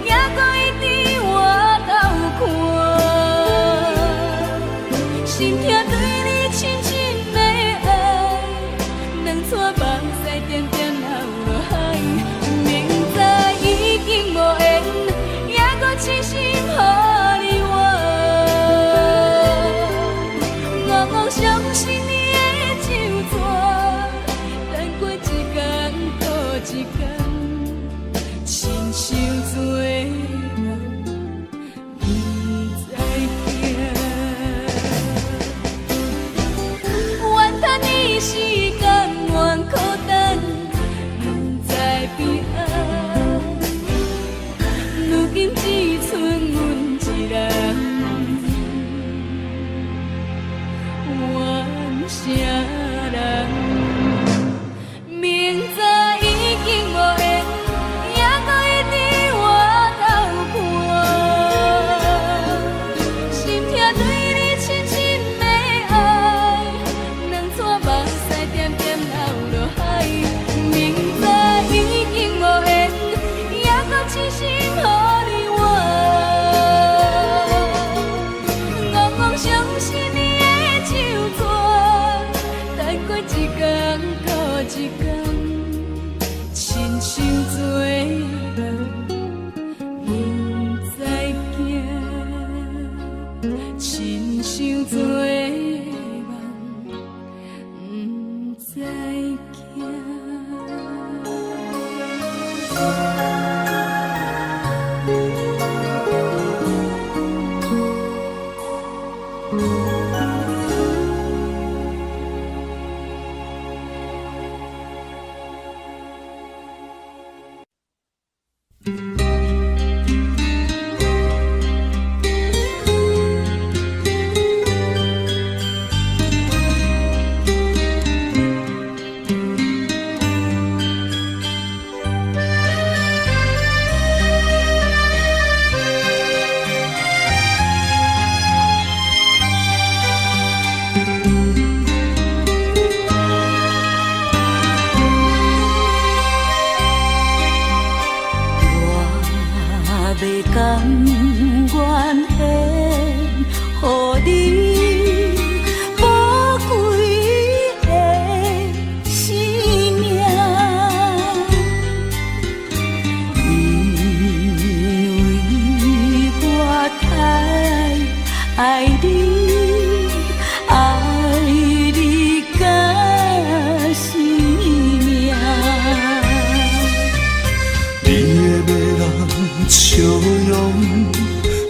猶閣一直回頭看，心痛對你深深的愛，兩撮目屎點點流落海。明知已經無緣，猶閣癡心予你怨，戆戆相信你的手紙，等過一工閣一工，親像做夢，毋知行。怨叹你是甘願苦等，毋知彼岸。如今只賰阮一人，怨啥人？明知已經無緣，猶閣一直回頭看，心痛對你深深的愛，兩撮目屎點點流落海。明知已經無緣，猶閣癡心予你怨，戆戆相信你的手紙，等過一工閣一工，親像做夢，毋知行，親像做夢，毋知行。我袂甘願献予你寶貴的生命，因為我太愛你，愛你到生命。你的迷人笑容，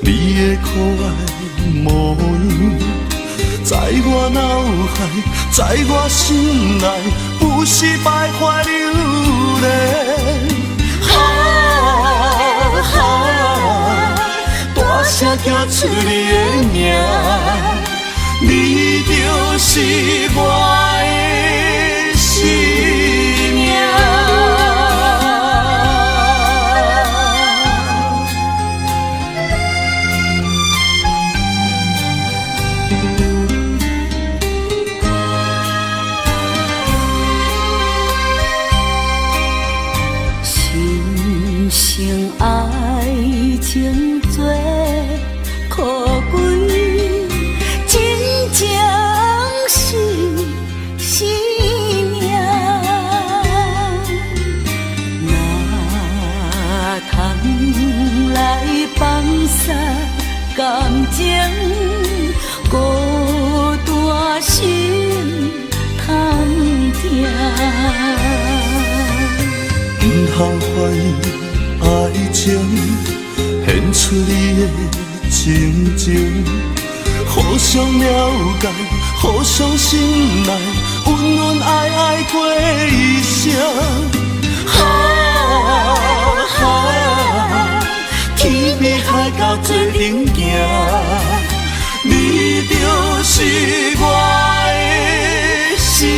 你的可愛模樣，在我腦海，在我心內，不是徘徊流連。啊啊！大聲叫出你的名，你就是我的生命。亲像愛情最可貴，真情是生命。若通來放捒感情，孤單心通疼。毋通懷疑愛情，獻出你的真情，互相了解，互相信賴，恩恩愛愛過一生。啊啊！天天边海角做阵行，你就是我的生命。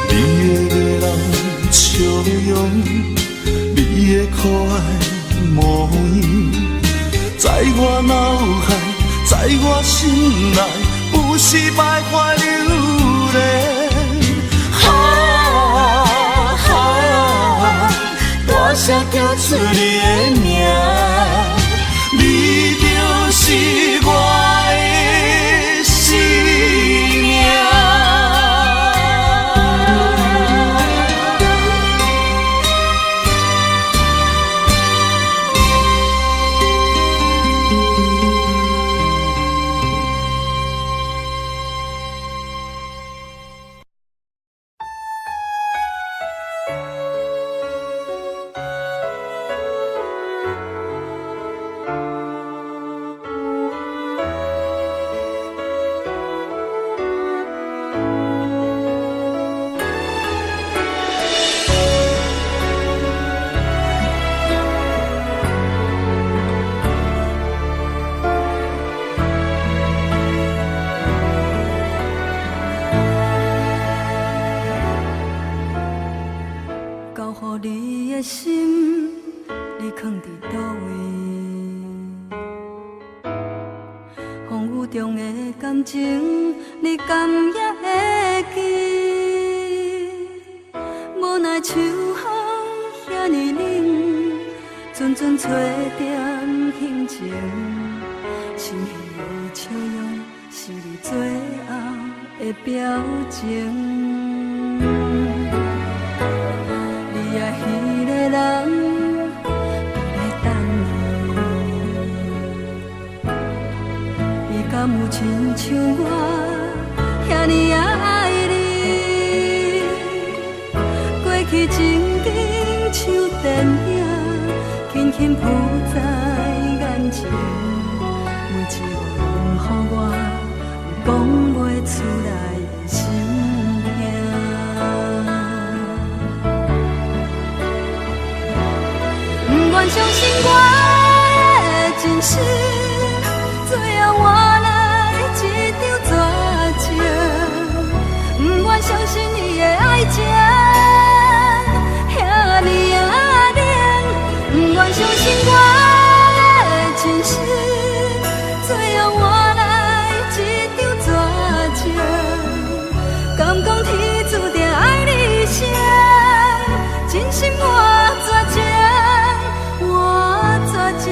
你的迷人笑容，你的可爱模样，在我脑海，在我心内，不是徘徊流连。啊啊！大声叫出你的名，你就是我的生命。交予你的心，你藏伫佗位？风雨中的感情，你敢也会记？无奈秋风遐呢冷，阵阵吹点心情，深彼的笑容是你最后的表情。你爱彼个人伫咧等你，伊敢有亲像我遐呢仔爱你？过去情景像电影，轻轻浮在眼前，每一幕拢予我有讲袂出来的心痛。不愿相信我的真心，最后换来一场绝情。不愿相信伊的爱情遐呢仔冷，不愿相信我的真心，最后换来一场绝情。敢讲天注定爱你谁？真心换绝情，换绝情。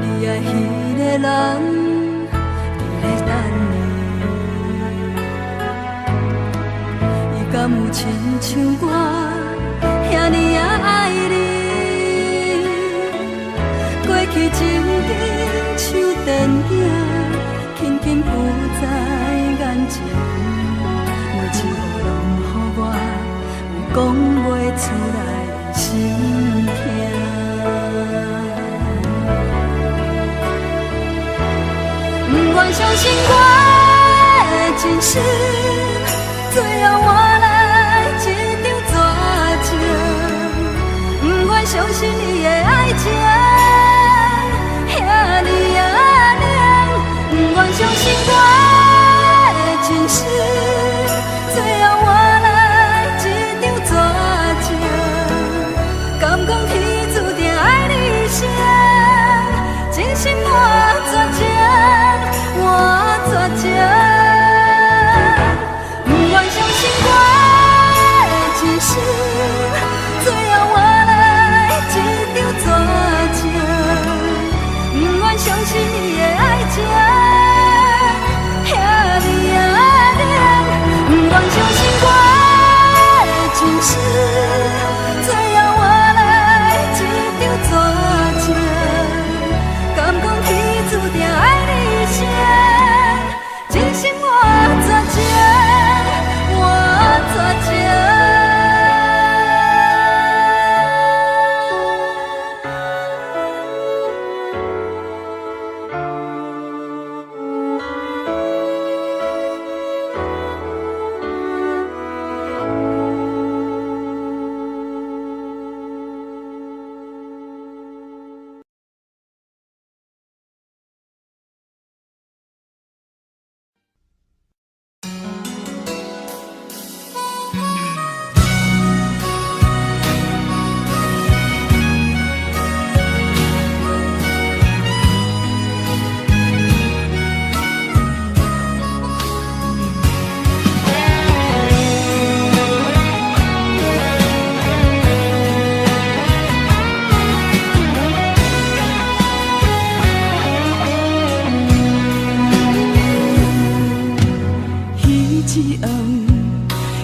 你爱彼个人伫咧等你，伊敢有亲像我遐呢仔爱你？过去情景像电影，轻轻浮在眼前，每一幕拢予我有讲袂出来的心痛。不愿相信我的真心，最后换来一场绝情。不愿相信伊的爱情遐呢仔冷，不愿相信我的真心，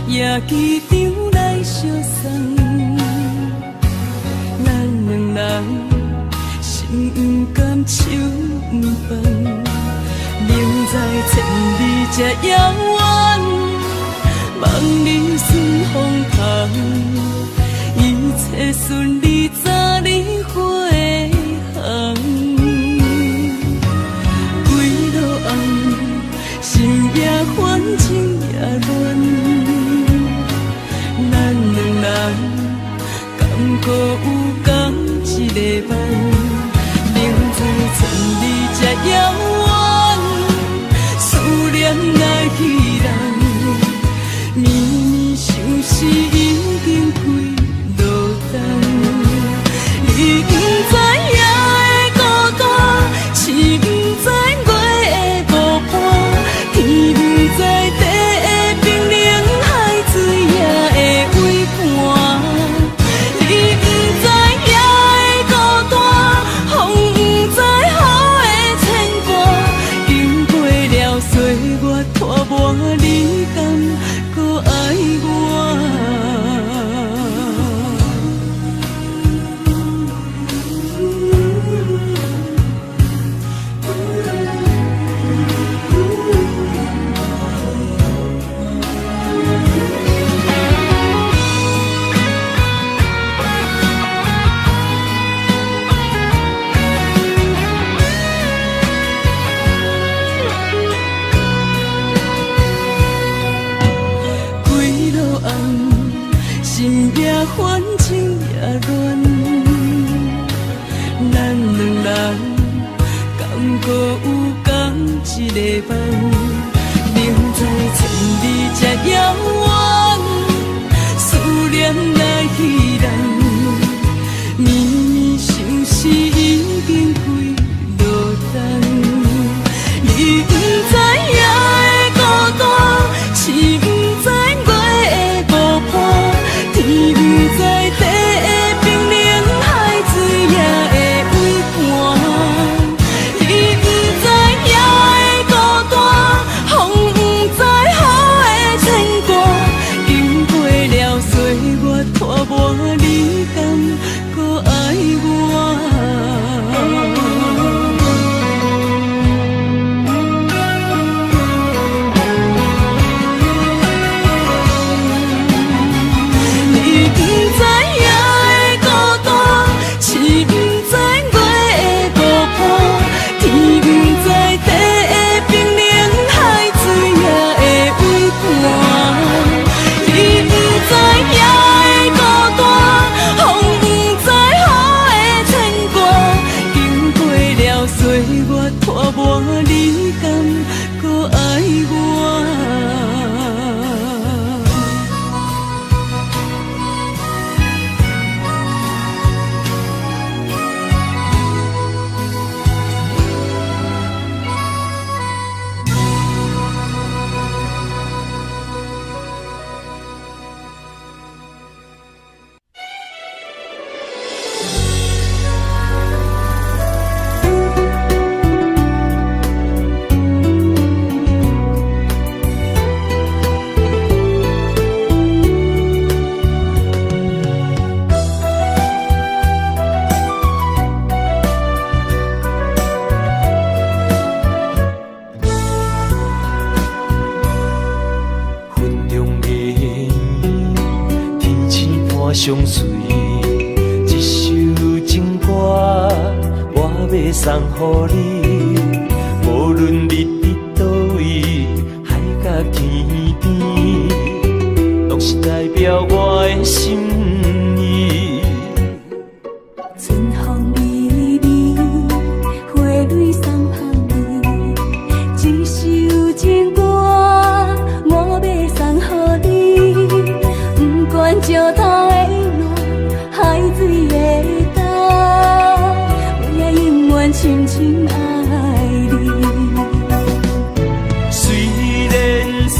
夜機場來相送。咱兩人心毋甘手毋放，明知千里這遙遠，望你順風帆，一切順利早日飛航。幾落暗，心也煩，情也亂，咱兩人敢閣有仝一个夢？明知千里這遙遠，思念來彼人，绵绵相思已經幾落冬。你毋知夜的孤單，星毋知月的無伴，天毋知地的冰冷，海水也會畏寒。你毋知夜的孤單，風毋知雨的牽掛，經過了歲月拖磨，你敢閣愛我？幾落暗，心也煩，情也亂，咱兩人敢閣有仝一个夢？明知千里這遙遠，思念來彼人，绵绵相思已經幾落冬。你毋知夜的孤單，星毋知月的無伴，天毋知地的冰冷，海水也會畏寒。你毋知夜的孤單，風毋知雨的牽掛，經過了歲月拖磨，你敢閣愛我？你毋知夜的孤單，星毋知月的無伴，天毋知地的冰冷，海水也會畏寒。你毋知夜的孤單，風毋知雨的牽掛，經過了歲月拖磨，你敢閣愛我？云中的天星伴相随，这首情歌我欲送予你。无论你伫佗位，海角天边，拢是代表我的心意。春風微微，花蕊送芳味。這首情歌我欲送予你，不管石頭會爛，海水會乾，我也永遠深深愛你。雖然世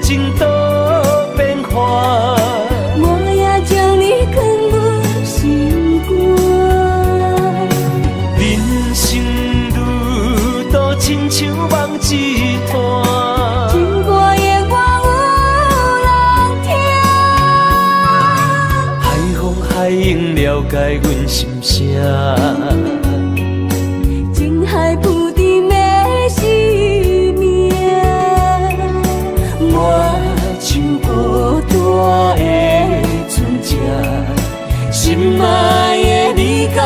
情多變幻，我了解阮心聲。情海浮沉的生命，我像孤單的船隻，心愛的你敢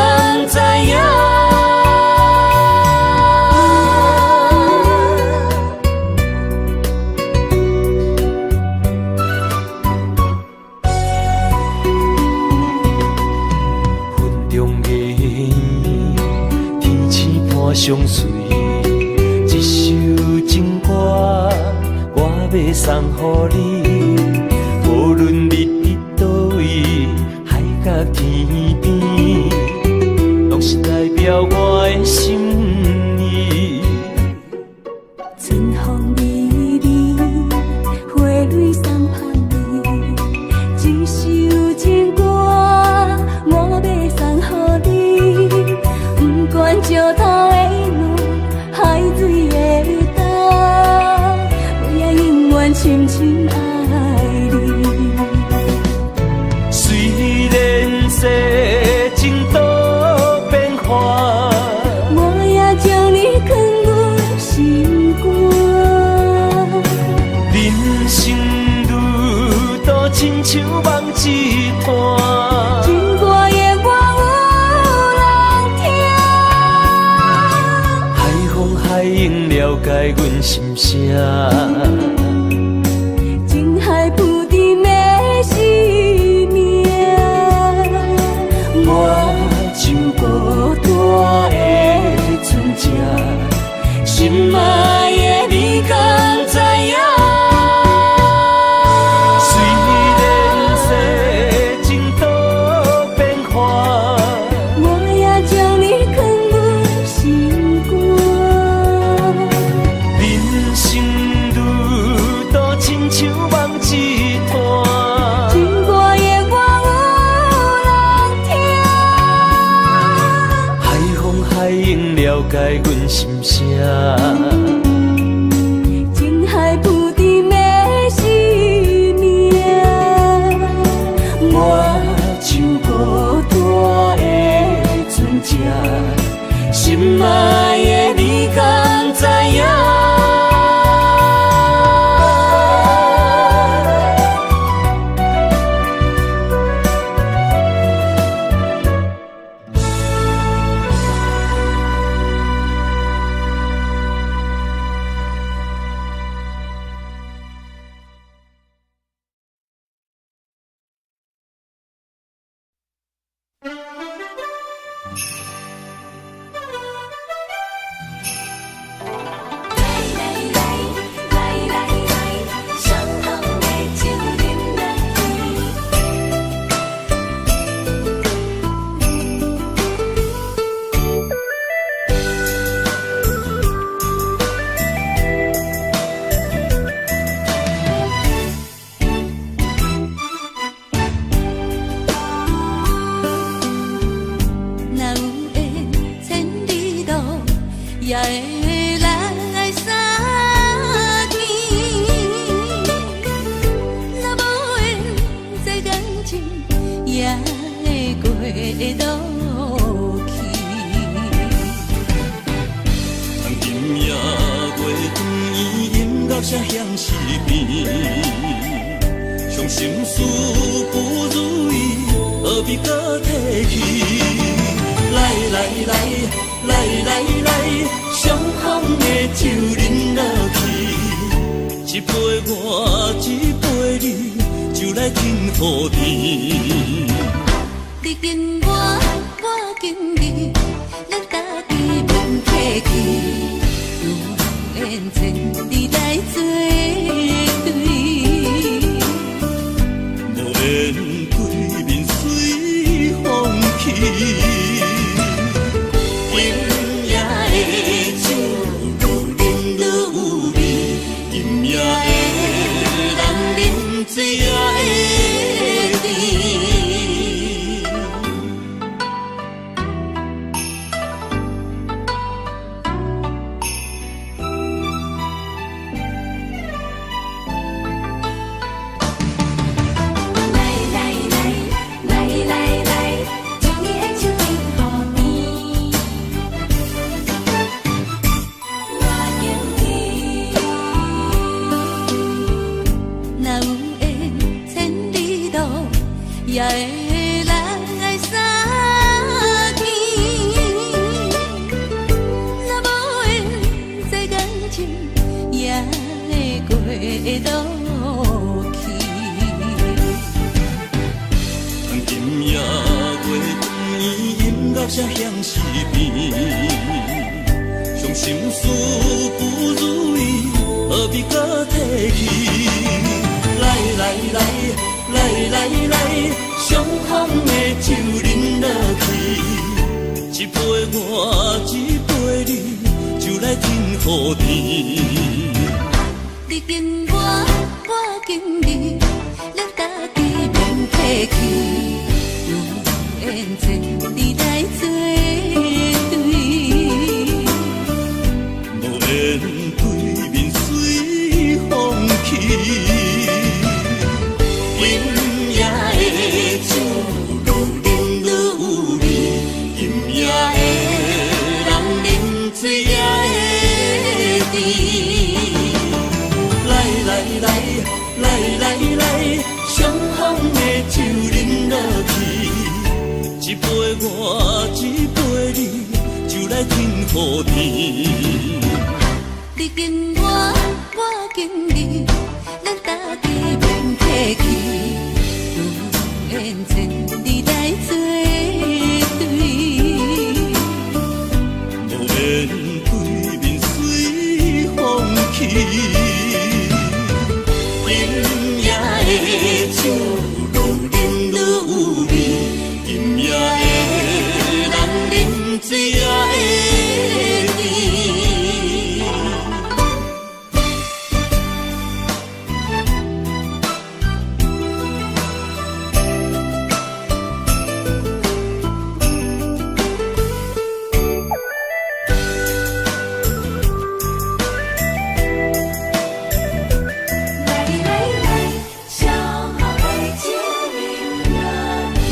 知影？云中月天星伴相隨，這首情歌我欲送予你。無論你佇佗位，海角天邊，攏是代表我的心意。春風微微，花蕊送芳味，這首情歌我欲送予你。不管石頭會軟，海水會干，我也永遠深深愛你。雖然世情多變幻，我也將你囥阮心肝。人生路途親像夢一般。情歌永遠有人聽。海風海湧了解阮心聲。情海浮沉的生命，我像孤單的船隻，心愛的你敢知影？雖然世情多變幻，我也將你囥阮心肝。人生路途親像夢一段。情歌永遠有人聽。海風海湧了解阮心聲。情海浮沉的生命，我像孤單的船隻，心愛的你敢知影？來來來，雙方的酒啉落去。若有緣千里路，也會來相見。若無緣在感情，也會過落去。当今夜月圓圆，音樂聲響四邊，傷心事不如意，何必閣提起？來來來來來來，雙方的酒啉落去，一杯我，一杯你，酒來天予甜。你敬我，我敬你，咱家己免客氣。有緣千里來做對，無緣規面隨風去。今夜的酒愈啉愈有味，今夜的人啉醉也會甜。來來來來來來，酒也會來相見。若無緣這感情也會過落去。今夜月圓，音樂聲響四边，伤心事不如意，何必阁提起？来来来来来来，伤风的酒啉落去，一杯我一杯你，酒来天予甜。你敬我，我敬你，咱家己免客氣。有緣千里來做對，無緣對面隨風去。今夜的酒愈啉愈有味，今夜的人啉醉也會甜。來來來來來來，傷風的酒啉落去，一杯我一杯你，酒來天予甜。你敬我，我敬你，咱家己免客氣。有緣千里來做對，無緣對面隨風去。今夜的酒愈啉愈有味，今夜的人啉醉也會甜。來來來，上好的酒啉落去。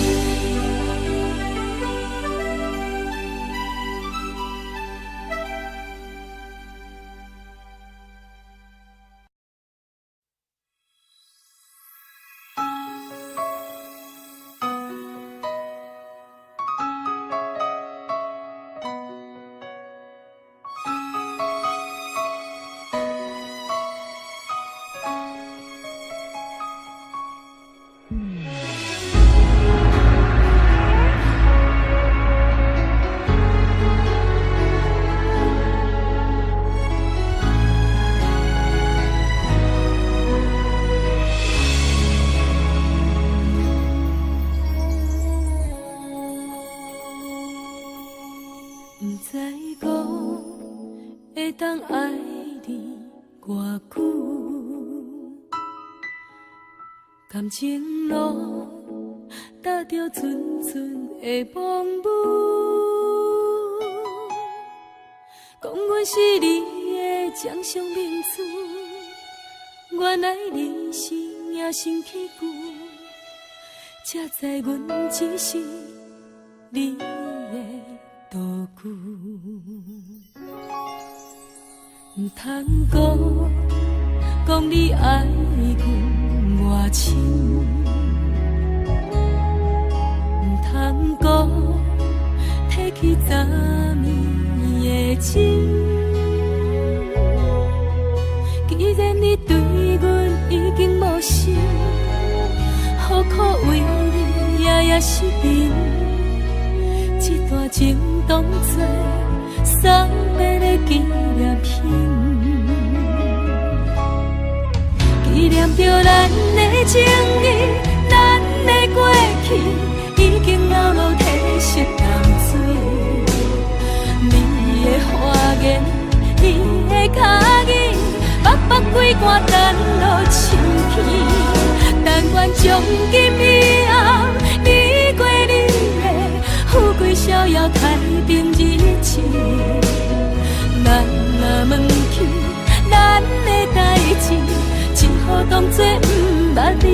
毋知講會當愛你偌久，感情路踏著寸寸的風雨，講阮是你的掌上明珠，原來你是隱身器具，才知阮只是你的道具。毋通講講你愛阮偌深，毋通講提起昨暝的情。既然你對阮已經無心，何苦為你夜夜失眠？這段情當作送別的紀念品，紀念著咱的情誼，咱的過去，已經流落褪色淡水。你的話言，你的跤語，目目規寒等落深去。但願從今以後，你過你的，富貴逍遙太平日子。咱若問起咱的代誌，只好當作毋捌你。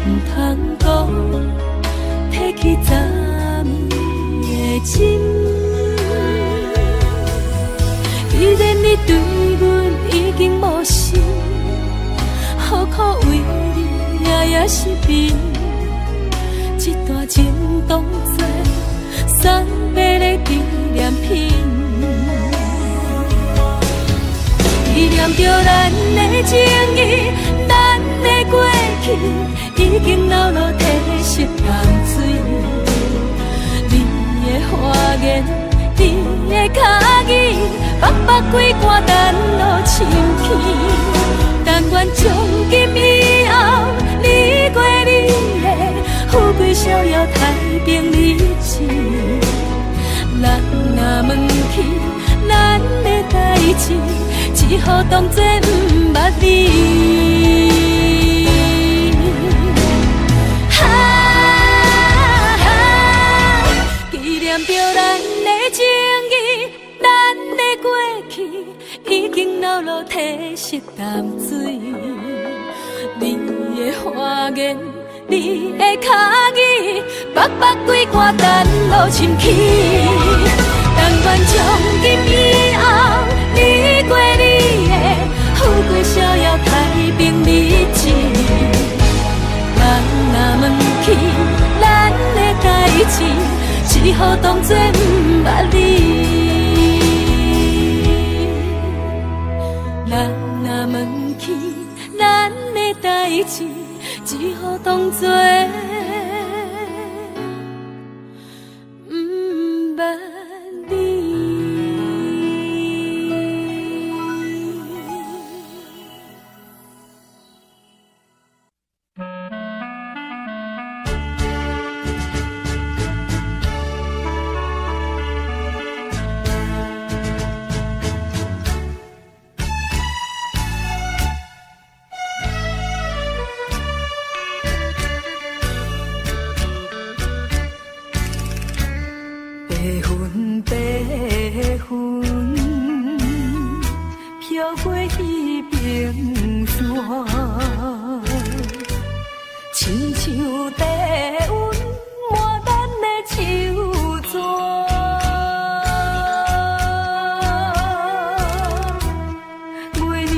毋通讲，提起昨暝的情。既然你對阮已經無心，何苦為你夜夜失眠？這段情當作送予的紀念品。紀念著咱的情誼，咱的過去，已經流落褪色淡水。你的花言，你的跤語，腹腹規肝等落深去。但願從今以後，你過你的，富貴逍遙太平日子。人若問起咱的代誌，只好當作毋捌你。哈，紀念著咱的情誼，咱的過去，已經流落褪色淡水。你的花言，你的跤語，腹腹規肝等落深去。但願從今以後，你過你的，富貴逍遙太平日子。人若問起咱的代誌，只好當作毋捌你。人若問起咱的代誌，只好當作毋捌你。白云白云，飘过彼边山，亲像地温满咱的手纸。月娘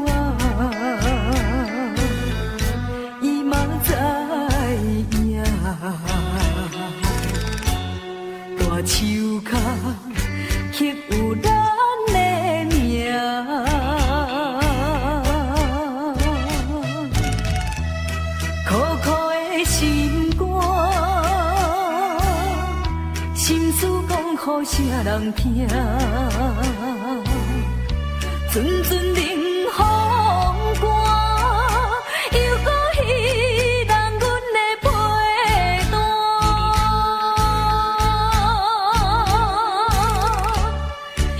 啊，伊嘛知影。大树跤刻有咱的名，苦苦的心肝，心事讲予啥人听？阵阵冷风寒，又阁彼人阮的被单。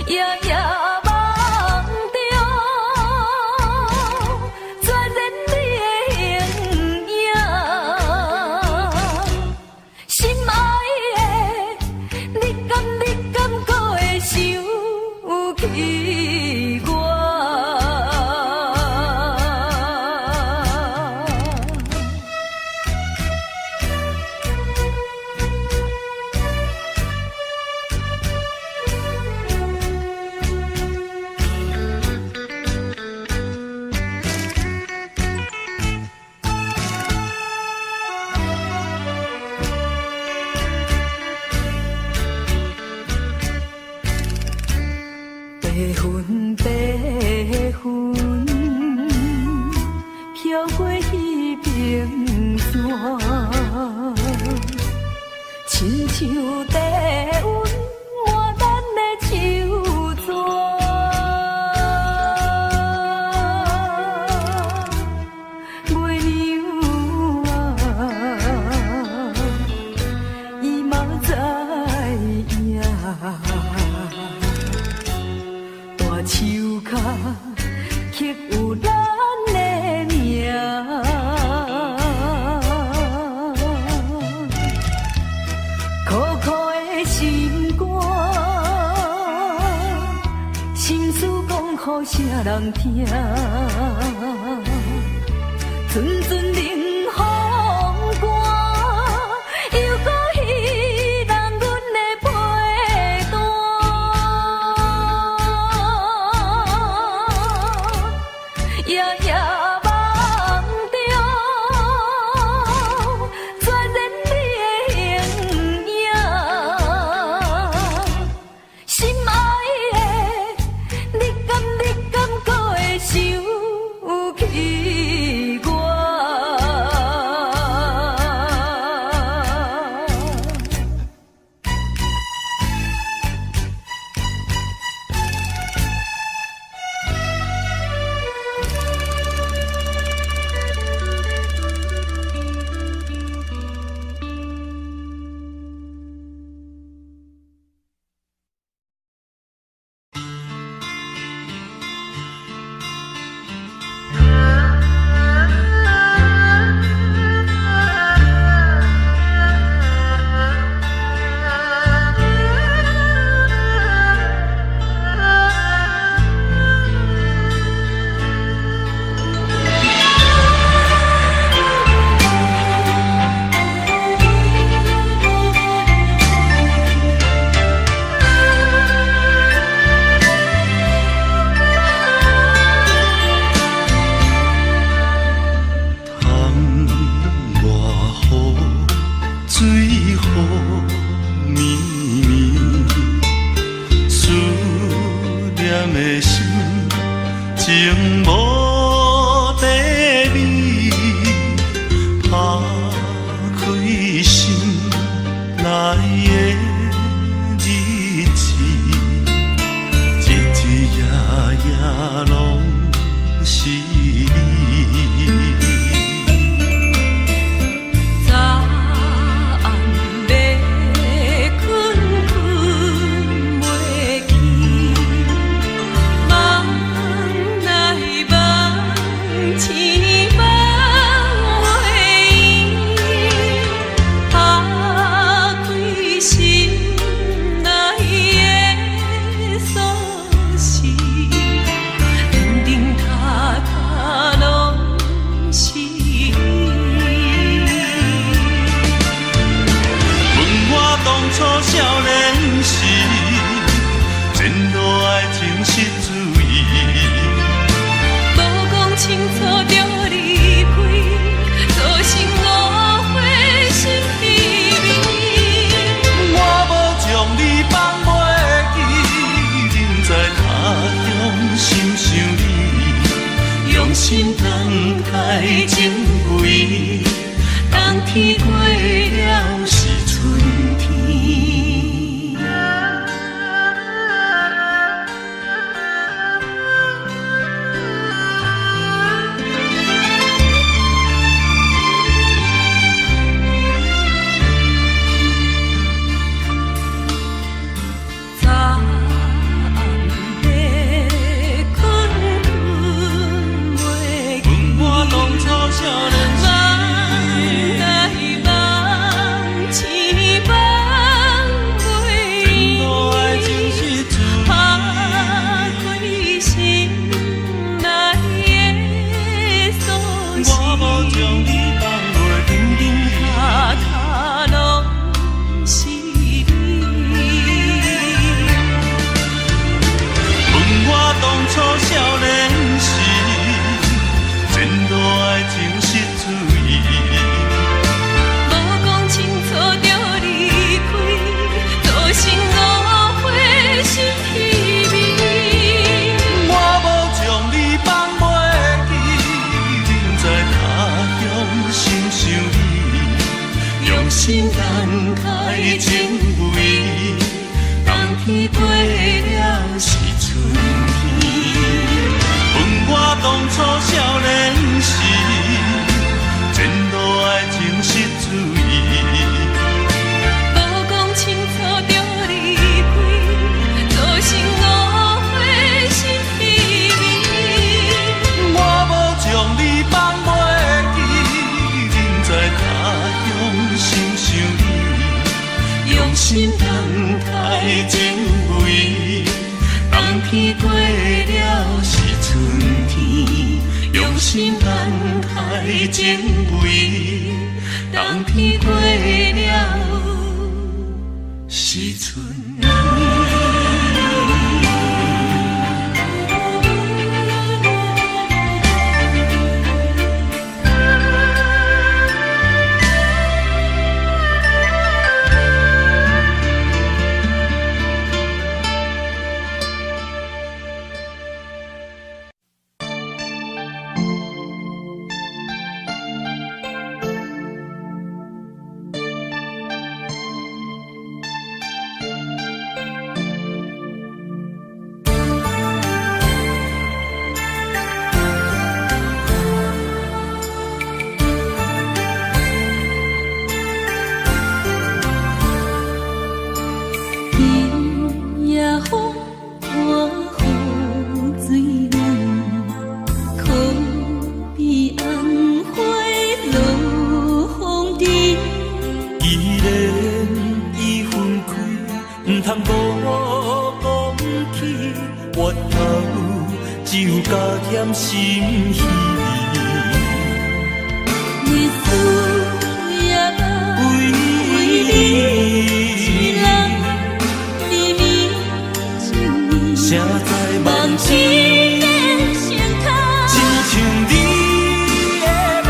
夜夜梦中，全然你的形影，心爱的，你敢阁会想起我？白云白云，飘过彼边山，亲像地温满咱的手纸。月娘啊，伊嘛知影。大树跤刻有咱的名，苦苦的心肝，心事讲予啥人听？阵阵冷风水雨绵绵，思念的心情無地味，拍開心內的日子，日日夜夜攏是你。早暗欲睏，睏袂去，夢內夢，醒夢袂圓，拍開心內的鎖匙，叮叮踏踏攏是你。問我當初少年時，前路愛情是注意。無講清楚就離開，造成誤會心稀微。我無將你放袂記，人在他鄉心想你，用心等待情歸，冬天過了是春天。早暗欲睏，睏袂問我當初少年時，夢內夢，醒夢前路愛情是注拍開心內的鎖匙，我無將你放袂叮叮踏踏攏是你。問我當初少年時，前路愛情是注意。無講清楚就離開，造成誤會心稀微。我無將你放袂記，人在他鄉心想你，用心等待情歸，冬天過了是春天。問我當初少年時，前路愛情是注意。無講清楚就離開，造成誤會心稀微。我無將你放袂記，人在他鄉心想你，用心等待情歸，冬天過了是春天。用心等待情歸，冬天過了是春天。今夜風我雨水冷，可比红花落紅塵。既然已分開，毋通閣講起，回頭只有加添心虚。日思夜夢為為你一人绵綿情意，誰在梦梦一个星空。親像你的夢，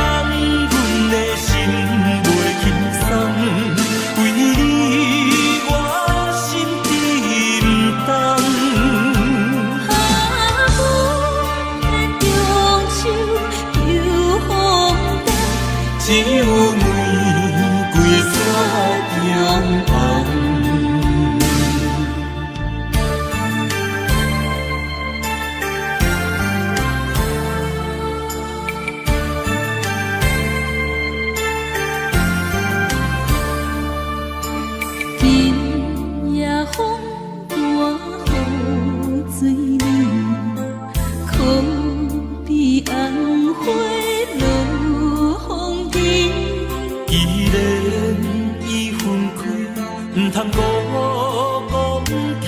阮的心袂輕鬆。只有玫瑰雪中红。今夜风大雨水暝，可比红花落风尘。既然已分开，毋通阁讲起，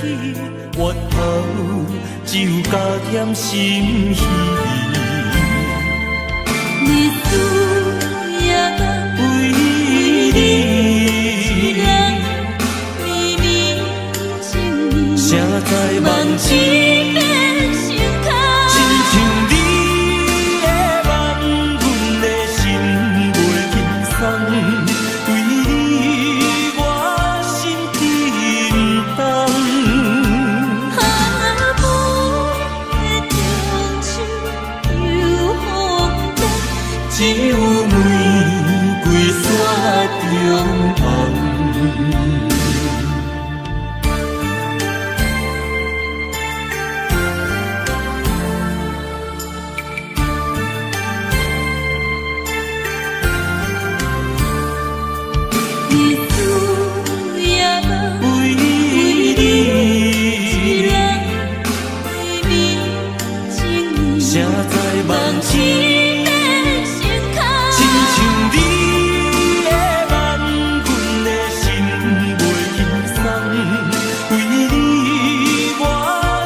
越后只有加添心虚。日思夜梦为你，一人绵绵情意，谁知梦梦一一变成空。亲像你的梦，阮的心袂轻松。为你，我心沉重。啊，无的中秋又风冬，只有玫瑰雪中红。日思夜梦为你，一人绵绵情意，谁知梦梦一一变成空。亲像你的梦，阮的心袂轻松。为你，我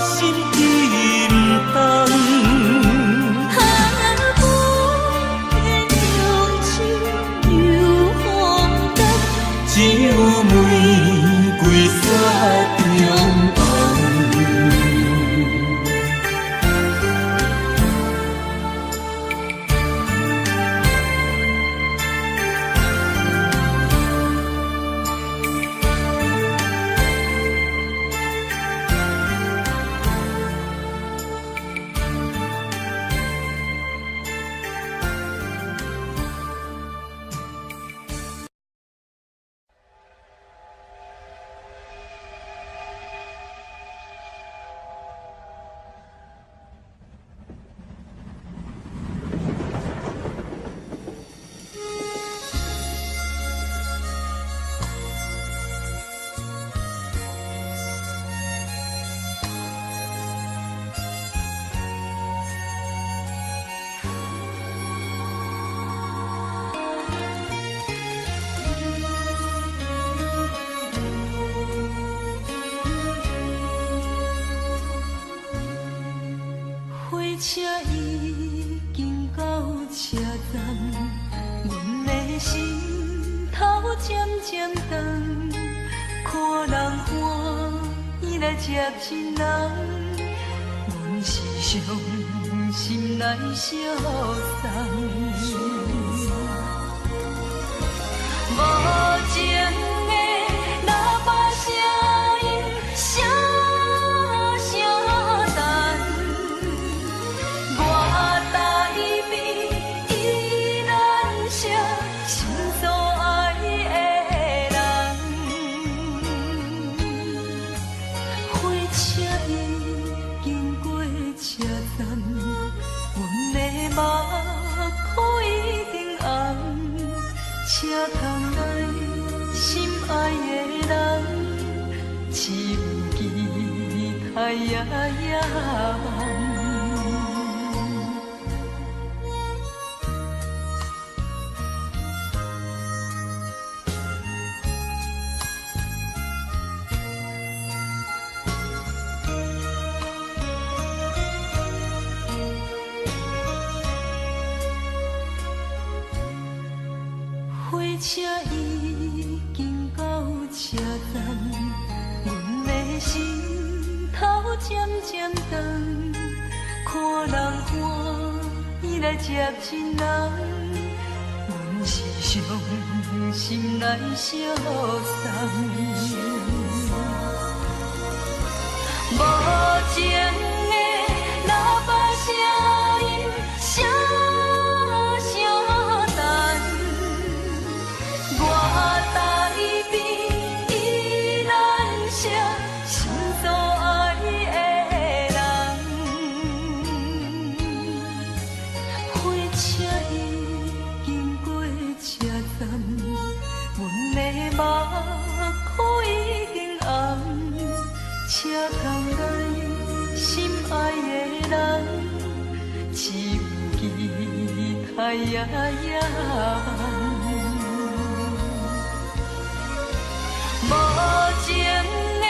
心沉重。啊，无的中秋又风冬，只有玫瑰雪中红。火车已经到车站，阮的心头渐渐重。看人欢喜来接亲人，阮是伤心来相送。无情的喇叭声音，声声等。我台边依然是心所爱的人。火车已经过车站，阮的目眶已经红。车窗内心爱的人，只有期待夜夜梦。火车已经到车站，阮的心头渐渐重。看人欢喜来接亲人，阮是伤心来相送。无情的喇叭声音，声声等。目眶已經紅，車窗內心愛的人，只有期待夜夜夢。無情的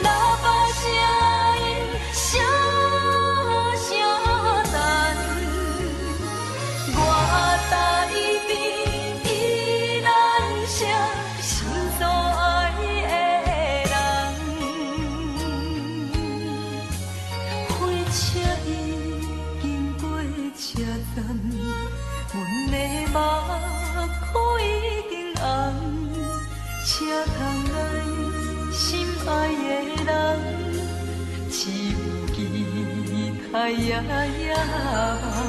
喇叭聲音，聲聲等，我台北宜蘭城，心所愛的人。火車已經過車站，阮的目眶已經紅。車窗內心愛的人，只有期待夜夜夢。